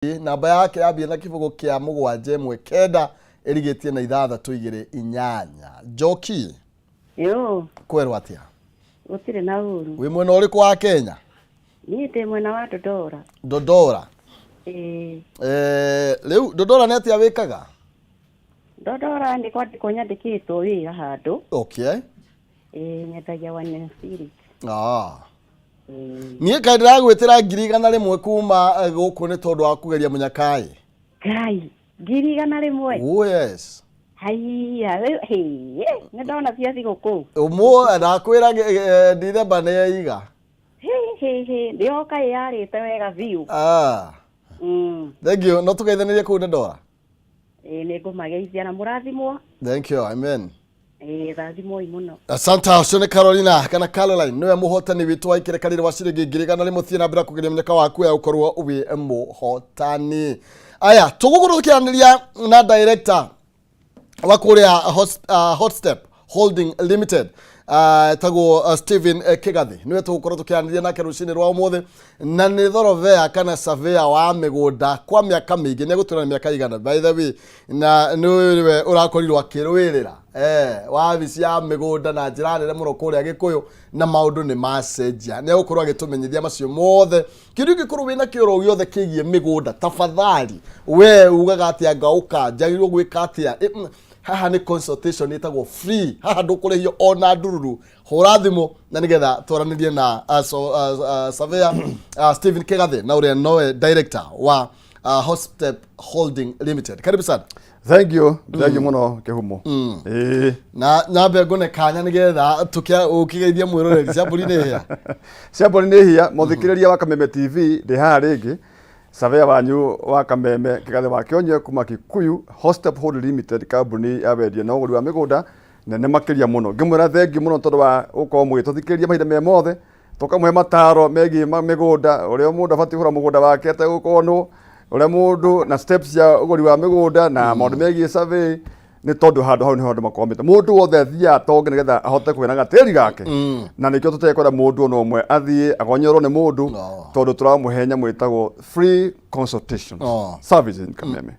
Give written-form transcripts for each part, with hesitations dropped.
Namba yake yambia na kĩbũgũ kĩa mũgwanja ĩmwe kenda ĩrigĩtie na ithathatũ igĩrĩ inyanya. Njoki. Yo. Kwerwo atĩa? Gũtirĩ na ũru. Wĩ mwena ũrĩkũ wa Kenya? Niĩ ndĩ mwena wa Dodora. Dodora. Ĩĩ. Eh, rĩu Dodora nĩ atĩa wĩkaga? Dodora nĩ kwandĩkwo nyandĩkĩtwo wĩra handũ. Okay. Ĩĩ, nyendagia one spirit. Ah. Niĩ kaĩ ndĩragwĩtĩra 100,000 kuma gũkũ nĩ tondũ wa kũgeria mũnyakaĩ. Ngai, 100,000? Oh yes. Haiya, rĩu hĩ, nĩ ndona cia thigũkũ. Ũmũ ndakwĩra Ndithemba nĩ yaiga. Hĩ hĩ hĩ, nĩyo kaĩ yarĩte wega biũ. Ah. Thank you. No tũgeithanĩrie kũu Dandora. Ĩĩ, nĩ ngũmageithia na mũrathimwo. Thank you. Amen. Ĩĩ, rathimwoi mũno. Asante. Ũcio nĩ Carolina kana Caroline, nĩwe mũhotani witũ wa ikereka rĩrĩ wa ciringi 100,000. Thiĩ na mbere kũgeria mũnyaka waku ya ũkorwo wĩ mũhotani. Aya, tũgũkorwo tũkĩaranĩria na director wa kũrĩa Hot Step Holding Limited, tagwo Stephen Kigathi. Niwe tũgũkorwo tũkĩaranĩria nake rũcinĩ rwa ũmũthĩ, na nĩ thorovea kana surveyor wa mĩgũnda kwa mĩaka mĩingĩ. Nĩ egũtwĩra nĩ mĩaka igana, by the way, na nĩwe ũrakorirwo akĩrũĩrĩra wabici ya mĩgũnda na njĩra nene mũno kũrĩa Gĩkũyũ, na maũndũ nĩ macenjia. Nĩ egũkorwo agĩtũmenyithia macio mothe. Kĩndũ gĩkorwo wĩna kĩoro gĩothe kĩgiĩ mĩgũnda, tafadhali, we ugaga atĩa, ngaũka njagĩrĩirwo gwĩka atĩa? Haha nĩ consultation ĩtagwo free, haha ndũkũrĩhio ona ndururu. Hũra thimũ na nĩgetha twaranĩrie na surveyor Stephen Kigathi, na ũrĩa nowe director wa Hotstep Holding Limited. Karibu sana. Thank you, thank you mũno, Kĩhumo. Ĩĩ. Na nyambe ngone kanya nĩgetha ũkĩgeithia mwĩroreri. Cia mbũri nĩ hĩa. Cia mbũri nĩ hia. Mũthikĩrĩria wa Kameme TV, ndĩ haha rĩngĩ, surveyor wanyu wa Kameme, Kĩgathe wa Kĩonye, kuma Kikuyu Hotstep Holding Limited, kambuni ya wendia na ũgũri wa mĩgũnda nene makĩria mũno. Ngĩmwĩra thengiũ mũno tondũ wa gũkorwo mũgĩtũthikĩrĩria mahinda me mothe, tũkamũhe mataro megiĩ mĩgũnda, ũrĩa mũndũ abatiĩ kũgũra mũgũnda wake ategũkonwo, ũrĩa mũndũ na steps cia ũgũri wa mĩgũnda na maũndũ megiĩ survey, nĩ tondũ handũ hau nĩho andũ makwamĩte. Mũndũ wothe athiaga atonge nĩgetha ahote kũgĩa na gatĩri gake, na nĩkĩo tũtekwenda mũndũ ona ũmwe athiĩ agonyorwo nĩ mũndũ, tondũ tũramũhe nyamũ ĩtagwo free consultation service in Kameme.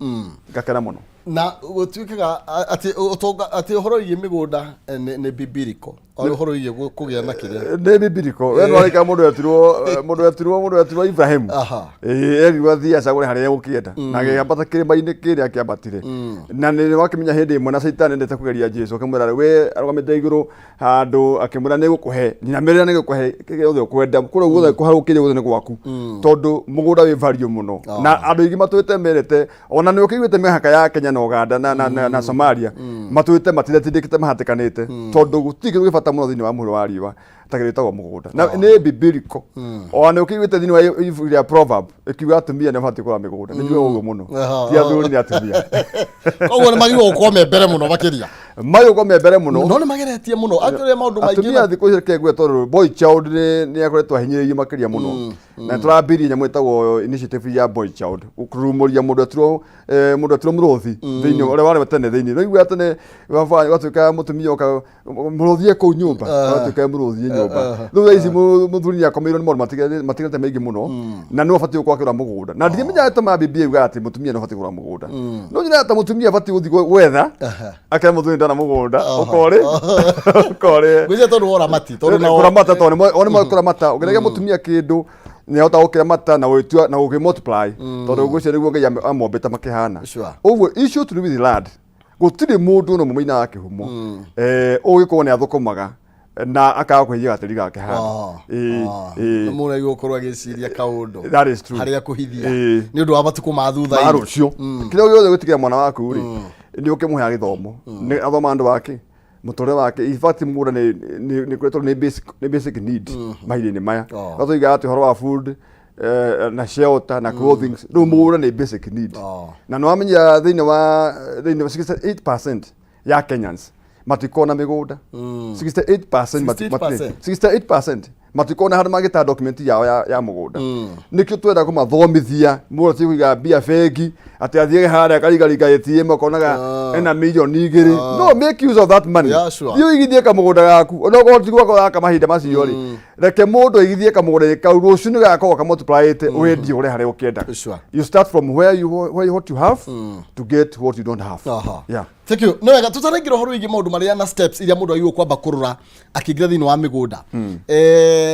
Ngakena mũno. Na gũtuĩkaga atĩ ũtonga, atĩ ũhoro wĩgiĩ mĩgũnda nĩ biblical, o ũhoro wĩgiĩ kũgĩa na kĩrĩa. Nĩ biblical. We nĩwarĩka mũndũ wetirwo Ibrahim. Ĩĩ, erirwo athiĩ acagũre harĩa egũkĩenda, na agĩambata kĩrĩma-inĩ kĩrĩa kĩambatire, na nĩ wakĩmenya hĩndĩ ĩmwe na Caitani endete kũgeria Jesu, akĩmwĩra we arũgamĩte igũrũ handũ, akĩmwĩra, "Nĩ gũkũhe nyinamĩrĩra, nĩ gũkũhe kĩrĩa gĩothe ũkwenda, kũrĩa guothe kũharũkĩire guothe nĩ gwaku," tondũ mũgũnda wĩ value mũno, na andũ aingĩ matũĩte merete ona nĩ ũkĩiguĩte mĩhaka ya Kenya na Uganda na Somalia matũĩte matindatindĩkĩte mahatĩkanĩte, tondũ gũtirĩ kĩndũ gĩ bata mũno thĩinĩ wa mũhuro wa riũa ta kĩndũ gĩtagwo mũgũnda, na nĩ biblical. Ona nĩ ũkĩiguĩte thĩinĩ wa ibuku rĩa Proverb ĩkiuga atumia nĩ mabatiĩ kũgũra mĩgũnda. Nĩ njugaga ũguo mũno, ti athuri, nĩ atumia. Koguo nĩ magĩrĩirwo gũkorwo me mbere mũno makĩria. Magĩũkorwo me mbere mũno. No nĩ mageretie mũno akĩrĩa maũndũ maingĩ. Atumia thikũ ici reke ngue, tondũ boy child nĩ akoretwo ahinyĩrĩirio makĩria mũno, na tũrambirie nyamũ ĩtagwo initiative ya boy child, kũrumũria mũndũ etirwo mũrũthi thĩinĩ ũrĩa warĩ tene thĩinĩ rĩu igua tene baba gwatuĩka mũtumia oka mũrũthi e kũu nyũmba, agatuĩka mũrũthi e nyũmba. Rĩu thaa ici mũthuri nĩ akomeirwo nĩ maũndũ matiganĩte maingĩ mũno, na nĩwe ũbatiĩ gũkorwo akĩgũra mũgũnda, na ndingĩmenya atĩ Biblia yugaga atĩ mũtumia nĩ ũbatiĩ kũgũra mũgũnda, no nyona ta mũtumia abatiĩ gũthiĩ gwetha akĩra mũthuri, "Ndona mũgũnda ũkorĩ ũkorĩ." Gwĩcia tondũ wa ũramati, tondũ nao Kũramata, tondũ o nĩ kũramata. Ũngĩnengera mũtumia kĩndũ, nĩ ahotaga gũkĩramata na gũgĩtua na gũkĩ multiply, tondũ ngwĩciria nĩguo Ngai amombĩte makĩhana. Ũguo issue to do with land, gũtirĩ mũndũ ona ũmwe maina wa Kĩhumo ũgĩkorwo nĩ athũkũmaga na akaga kũhinyia gatĩri gake handũ. Ĩĩ, ĩĩ. Na mũndũ agĩrĩirwo gũkorwo agĩciria kaũndũ That is true. harĩa kũhithia nĩ ũndũ wa matukũ ma ma thutha-inĩ. Rũciũ kĩrĩa gĩothe gwĩtigĩra mwana waku rĩ, nĩ ũkĩmũheaga gĩthomo, nĩ athoma andũ wake mũtũrĩre wake. In fact, mũgũnda nĩ koretwo nĩ basic need mahinda-inĩ maya. No tũigaga atĩ ũhoro wa food na shelter na clothing, rĩu mũgũnda nĩ basic need. Na nĩ wamenya thĩinĩ wa 68% ya Kenyans matikoragwo na mĩgũnda, 68%. 68%? 68% Matikorwo na handũ mangĩta document yao ya mũgũnda. Nĩkĩo twenda kũmathomithia. Mũndũ atige kũiga mbia bengi atĩ athiage harĩa akarigaringa ATM akonaga ena 2 million. No make use of that money. Thiĩ ũigithie kamũgũnda gaku, ona okorwo ti gwako gaka mahinda macio rĩ, reke mũndũ aigithie kamũgũnda kau, rũciũ nĩ gakorwo kamultiplyĩte, wendie ũrĩa harĩa ũkĩendaga. You start from where you, what you have to get what you don't have. Yeah. Thank you. Nĩ wega tũtaraingĩra ũhoro wĩgiĩ maũndũ marĩa na steps iria mũndũ agĩrĩirwo kwamba kũrora akĩingĩra thĩinĩ wa mĩgũnda.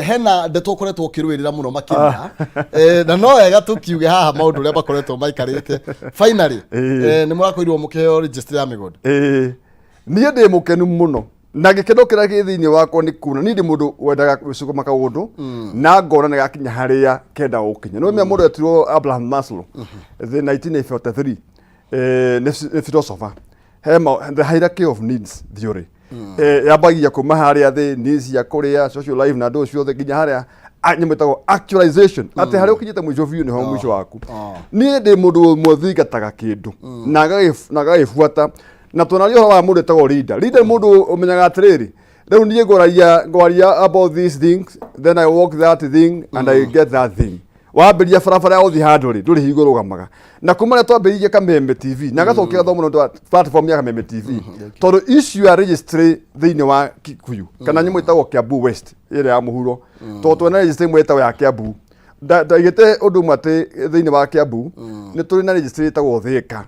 Hena ndeto ũkoretwo ũkĩrũĩrĩra mũno makĩria. Na no wega tũkiuge haha maũndũ ũrĩa makoretwo maikarĩte. Finally, nĩ mũrakorirwo mũkĩheo registry ya mĩgũnda. Ĩĩ, niĩ ndĩ mũkenu mũno na gĩkeno kĩrĩa kĩ thĩinĩ wakwa nĩ kuona niĩ ndĩ mũndũ wendaga gwĩcũkũma kaũndũ na ngona nĩ gakinya harĩa kenda gũkinya. Nĩ mũndũ etirwo Abraham Maslow the 1943, nĩ philosopher he the hierarchy of needs theory. Yambagia kuma harĩa thĩ, needs cia kũrĩa, social life na ndũ ciothe, nginya harĩa nyamũ ĩtagwo actualization, atĩ harĩa ũkinyĩte mũico biũ nĩho mũico waku. Niĩ ndĩ mũndũ ũmwe thingataga kĩndũ na agagĩbuata, na tuonaria ũhoro wa mũndũ ĩtagwo leader. Leader nĩ mũndũ ũmenyaga atĩrĩrĩ, rĩu niĩ ngwaria about these things, then I walk that thing and I get that thing. Wambĩrĩria barabara ya gũthiĩ handũ rĩ, ndũrĩ hingo ũrũgamaga. Na kuma rĩrĩa twambĩrĩirie Kameme TV na gacokia gathomo mũno wa platform ya Kameme TV, tondũ issue ya registry thĩinĩ wa Kikuyu kana nyamũ ĩtagwo Kiambu West ĩrĩa ya mũhuro, tondũ twena registry ĩmwe ĩtagwo ya Kiambu. Ndaigĩte ũndũ ũmwe atĩ thĩinĩ wa Kiambu nĩ tũrĩ na registry ĩtagwo Thika.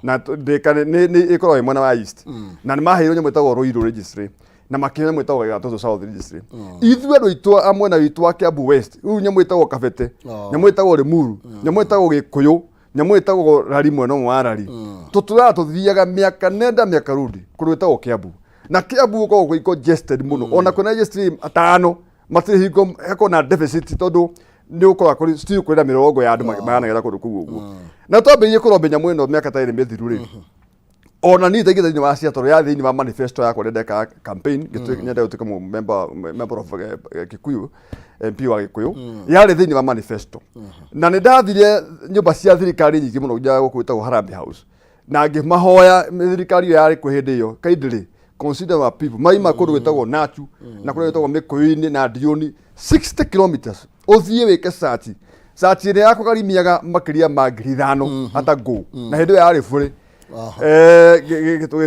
Na Thika nĩ ĩkoragwo ĩ mwena wa East, na nĩ maheirwo nyamũ ĩtagwo Ruiru registry na makĩheo nyamũ ĩtagwo Gatoto South registry. Ithuĩ andũ aitũ a mwena witũ wa Kiambu West, rĩu nyamũ ĩtagwo Kabete, nyamũ ĩtagwo Limuru, nyamũ ĩtagwo Gĩkũyũ, nyamũ ĩtagwo Rari, mwena ũmwe wa Rari, tũtũraga tũthiaga mĩaka nenda mĩaka rudi kũndũ gwĩtagwo Kiambu, na Kiambu gũkoragwo gwĩ congested mũno. Ona kwĩna registry atano matirĩ hingo hekorwo na deficit, tondũ nĩ ũkoraga kũrĩ still kwĩna mĩrongo ya andũ maranegera kũndũ kũu ũguo. Na twambĩrĩirie kũrombe nyamũ ĩno mĩaka ta 2 mĩthiru rĩ, ona niĩ ndaingĩra thĩinĩ wa ciaca tondũ ya thĩinĩ wa manifesto yakwa rĩrĩa ndekaga campaign nyenda gũtuĩka member of Kikuyu, MP wa Gĩkũyũ, yarĩ thĩinĩ wa manifesto. Na nĩ ndathire nyũmba cia thirikari nyingĩ mũno nginya gũkũ gwĩtagwo Harambee House na ngĩmahoya thirikari ĩyo yarĩ kuo hĩndĩ ĩyo, kindly consider our people maima kũndũ gwĩtagwo Nachu na kũrĩa gwĩtagwo Mĩkũyũ-inĩ na Ndiũni, 60 kilometers ũthiĩ wĩke search. Search ĩrĩa yakũgarimiaga makĩria ma 5,000 ata ngũ, na hĩndĩ ĩyo yarĩ bũrĩ.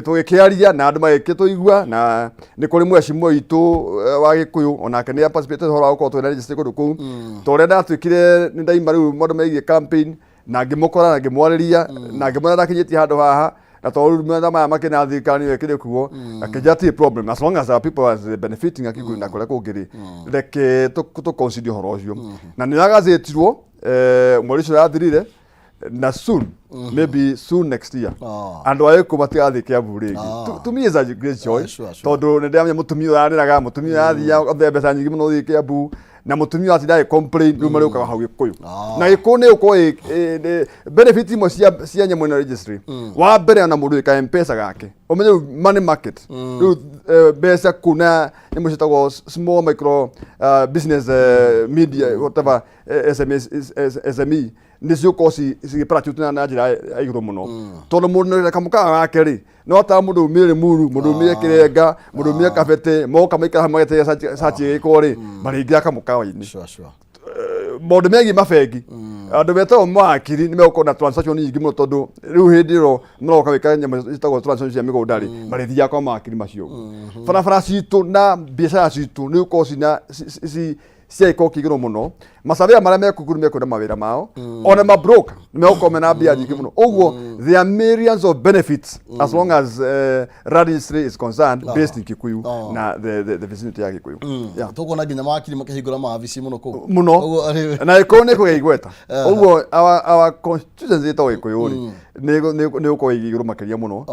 Tũgĩkĩaria na andũ magĩkĩtũigua, na nĩ kũrĩ mheshimiwa witũ wa Gĩkũyũ, onake nĩ participate ũhoro wa gũkorwo twĩna registry kũndũ kũu. To ũrĩa ndatuĩkire nĩ ndaima rĩu maũndũ megiĩ campaign, na ngĩmũkora na ngĩmwarĩria na ngĩmwĩra ndakinyĩtie handũ haha, na tondũ rĩu mathaa maya makĩna thirikari nĩyo ĩkĩrĩ kuo, akĩnjĩra hatirĩ problem as long as our people are benefiting Akikuyu na kũrĩa kũngĩ rĩ, reke tũ consider ũhoro ũcio. Na nĩ yagathĩtirwo mweri ũcio ũrathirire, na soon, maybe soon next year, andũ a Gĩkũyũ matigathiĩ Kiambu rĩngĩ. To me is a great joy, tondũ nĩ ndĩramenya mũtumia ũrarĩraga, mũtumia ũrathiaga othe mbeca nyingĩ mũno ũthiĩ Kiambu, na mũtumia ũratinda agĩ complain, rĩu marĩũkaga hau Gĩkũyũ. Na Gĩkũyũ nĩ ũkorwo benefit imwe cia nyamũ ĩno registry. Wa mbere, ona mũndũ wĩka M-Pesa gake, ũmenye rĩu money market, rĩu mbeca kũu na nyamũ ciĩtagwo small micro business, media, whatever, SMS, SME, nĩ ciũkorwo cigĩparachute na njĩra ya igũrũ mũno, tondũ mũndũ na kamũkawa gake rĩ, no ta mũndũ umire Limuru, mũndũ umire Kĩrenga, mũndũ umire Kabete, moka maikara hamwe mageterera search ĩgĩkwo rĩ, marĩingĩra kamũkawa-inĩ. Maũndũ megiĩ mabengi, andũ metagwo mawakiri nĩ megũkorwo na transaction nyingĩ mũno, tondũ rĩu hĩndĩ ĩyo maroka gwĩka nyamũ ciĩtagwo transaction cia mĩgũnda rĩ, marĩthiaga kwa mawakiri macio. Barabara citũ na biacara citũ nĩ gũkorwo cina cia gĩko kĩa igũrũ mũno. Masurveyor marĩa mekuo nĩ mekuona mawĩra mao, ona mabroker nĩ megũkorwo mena mbia nyingĩ mũno. Ũguo there are millions of benefits as long as land registry is concerned, based in Kikuyu na the vicinity ya Gĩkũyũ. Yeah. Tũkuona nginya mawakiri makĩhingũra mawabici mũno kũu. Mũno. Ũguo Na Gĩkũyũ nĩ kũgĩa igweta. Ũguo our constituency ĩtagwo Gĩkũyũ rĩ, nĩ gũkorwo ĩ igũrũ makĩria mũno,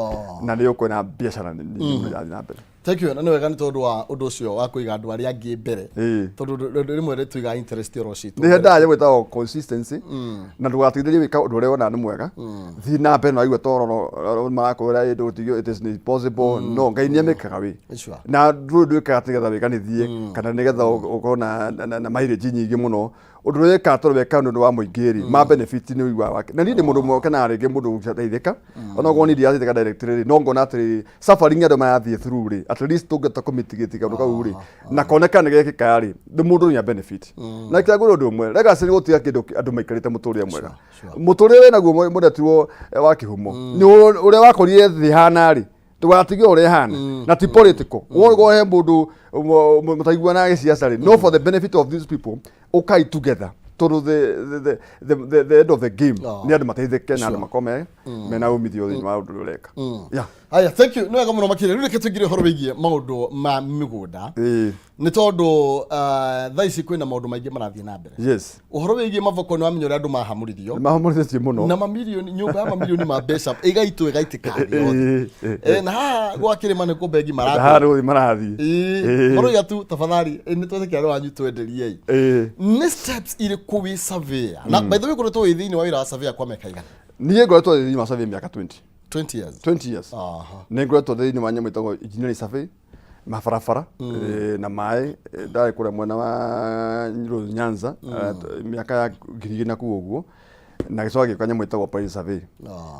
na nĩ gũkorwo na biacara nyingĩ mũno irathiĩ na mbere. Thank you. Na nĩ wega nĩ tondũ wa ũndũ ũcio wa kũiga andũ arĩa angĩ mbere, tondũ rĩmwe nĩ tũigaga interest oro citũ. Nĩ hendaga nyamũ ĩtagwo consistency, na ndũgatigithĩrie gwĩka ũndũ ũrĩa wona nĩ mwega. Thiĩ na mbere na waigua toro marakwĩra ĩ it is impossible, no Ngai nĩ amĩkaga wĩ. Na ndũĩ ndwĩkaga atĩ nĩgetha wĩganithie kana nĩgetha ũkorwo na mileage nyingĩ mũno. Ũndũ ũrĩa wĩkaga tondũ wekaga nĩ ũndũ wa mũingĩ rĩ, ma benefit nĩ ũiguaga wake. Na niĩ ndĩ mũndũ ũmwe ũkenaga rĩngĩ mũndũ ũteithĩka, ona okorwo niĩ ndirateithĩka directly rĩ, no ngona atĩrĩrĩ, suffering andũ marathiĩ through rĩ, at least tũngĩhota kũ mitigate kaũndũ kau rĩ, na koneka nĩ gekĩka rĩ, nĩ mũndũ nĩ a benefit. Na kĩrĩa ngwĩra ũndũ ũmwe, legacy nĩ gũtiga kĩndũ andũ maikarĩte mũtũrĩre mwega. Mũtũrĩre wĩnaguo mũretirwo wa kĩhumo, nĩ ũrĩa wakorire thĩ hana rĩ, ndũgatige ũrĩa ĩhana. Na ti political, wogwo he mũndũ mũtaiguanaga gĩciaca rĩ, no for the benefit of these people, ũkai together, tondũ the end of the game nĩ andũ mateithĩke na andũ makorwo mena umithio thĩinĩ wa ũndũ ũrĩa ũreka. Yeah. Haya, thank you, nĩ wega mũno makĩria. Rĩu reke tũingĩre ũhoro wĩgiĩ maũndũ ma mĩgũnda, nĩ tondũ thaa ici kwĩna maũndũ maingĩ marathiĩ na mbere. Ũhoro wĩgiĩ mavoko, nĩ wamenya ũrĩa andũ mahamũrithio. Nĩ mahamũrithĩtie mũno. Na mamirioni, nyũmba ya mamirioni ma mbeca ĩgaitwo ĩgaitĩka thĩ yothe. Na haha gwa kĩrĩma nĩ kũ bengi haha marathiĩ. Nĩ gũthiĩ marathiĩ. Maroiga tu tafadhali, nĩ twetĩkĩra nĩ wanyu, twenderiei. Nĩ steps irĩkũ wĩ surveyor? Na by the way, ũkoretwo wĩ thĩinĩ wa wĩra wa surveyor kwa mĩaka igana? Niĩ ngoretwo thĩinĩ wa survey mĩaka 20. 20 years? 20 years. Nĩ ngoretwo thĩinĩ wa nyamũ ĩtagwo engineering survey, mabarabara na maĩ. Ndarĩ kũrĩa mwena wa Rũrũ Nyanza, mĩaka ya 2000 na kũu ũguo, na gĩcoka gĩũka nyamũ ĩtagwo price survey.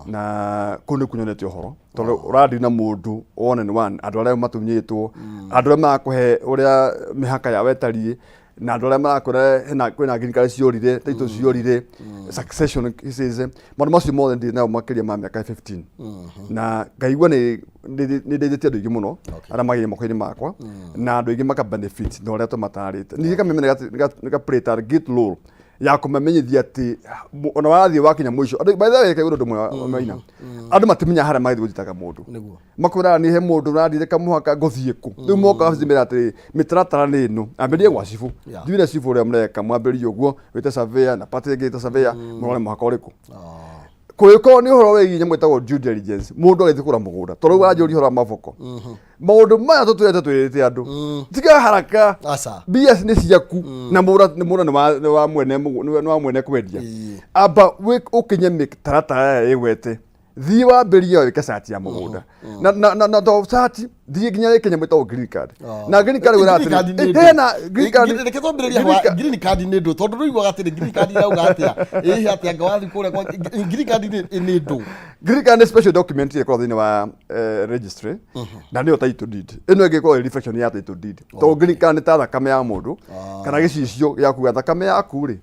Na kũu nĩkuo nyonete ũhoro, tondũ ũrathiĩ na mũndũ one on one, andũ arĩa matunyĩtwo, andũ arĩa marakũhe ũrĩa mĩhaka yao ĩtariĩ, na andũ arĩa marakwĩra hena kwĩna thirikari ciorire, title ciorire, succession cases, maũndũ macio mothe ndĩ nao makĩria ma mĩaka 15, na ngaigua nĩ ndeithĩtie andũ aingĩ mũno arĩa magĩire moko-inĩ makwa, na andũ aingĩ maka benefit na ũrĩa tũmatarĩte. Ningĩ kameme nĩ ka play a great role ya kũmamenyithia atĩ ona wathiĩ wakinya mũico. Andũ, by the way, kaigua ũndũ ũmwe maina, andũ matimenya harĩa magĩthiĩ gũthitanga mũndũ. Makwĩraga nĩ he mũndũ ũrathiĩte kamũhaka ngũthiĩ kũ. Rĩu moka wabici mera atĩrĩ, mĩtaratara nĩ ĩno, ambĩrĩrie gwa cibũ. Thiĩ cibũ ũrĩa mũreka, mwambĩrĩrie ũguo, wĩte surveyor na party ĩngĩ ĩte surveyor, mũrore mũhaka ũrĩkũ. Kũngĩkorwo nĩ ũhoro wĩgiĩ nyamũ ĩtagwo due diligence, mũndũ agĩthiĩ kũgũra mũgũnda, tondũ rĩu wanjũria ũhoro wa maboko, maũndũ maya tũtwĩrĩte twĩrĩte andũ, tiga haraka. Aca. Mbia nĩ ciaku na mũgũnda nĩ wa mwene nĩ wa mwene kwendia. Amba ũkinye mĩtaratara ĩrĩa ĩgwete, thiĩ wambĩrie wĩke search ya mũgũnda, na to search, thiĩ nginya wĩke nyamũ ĩtagwo green card. Na green card wĩra Green card atĩrĩ, nĩ ndũ. hena green card. Reke twambĩrĩrie haha. Green card nĩ ndũ? Tondũ rũiguaga atĩrĩ, green card irauga atĩa? Ĩhĩ atĩa anga wathiĩ kũrĩa kwa green card nĩ ndũ? Green card nĩ special document ĩkoragwo thĩinĩ wa registry, na nĩyo title deed. Ĩno ĩngĩ ĩkoragwo ĩ reflection ya title deed, tondũ green card nĩ ta thakame ya mũndũ kana gĩcicio gĩa kuga thakame yaku rĩ,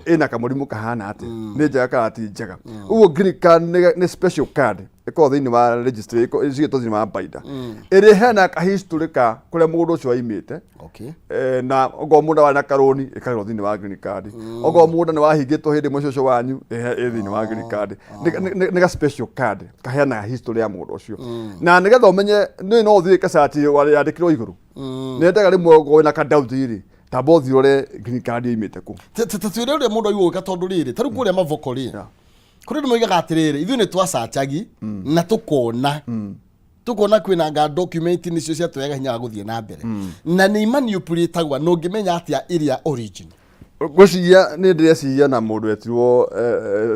ĩna kamũrimũ kahana atĩ nĩ njega kana ti njega. Ũguo green card nĩ special card ĩkoragwo thĩinĩ wa registry, ĩcigĩtwo thĩinĩ wa binder, ĩrĩa ĩheanaga ka history ka kũrĩa mũgũnda ũcio waimĩte. Na okorwo mũgũnda warĩ na karũni, ĩkagĩrwo thĩinĩ wa green card. Okorwo mũgũnda nĩ wahingĩtwo hĩndĩ ĩmwe cũcũ wanyu, ĩ thĩinĩ wa green card. Nĩ ga special card kaheanaga history ya mũgũnda ũcio, na nĩgetha ũmenye nĩ no ũthiĩ kacaci yandĩkirwo igũrũ. Nĩ endaga rĩmwe okorwo wĩna ka doubt rĩ, tamba ũthiĩ ũrore green card yoimĩte kũ. Ta twĩre ũrĩa mũndũ aigua gwĩka, tondũ rĩrĩ, ta rĩu kũrĩa mavoko rĩ, kũrĩ andũ moigaga atĩrĩrĩ, ithuĩ nĩ twacacagi na tũkona kwĩna nga document nĩcio ciatũheaga hinya wa gũthiĩ na mbere, na nĩ manipulate-agwo, na ũngĩmenya atĩa ĩrĩa origin? Ngwĩciria nĩ ndĩreciria na mũndũ etirwo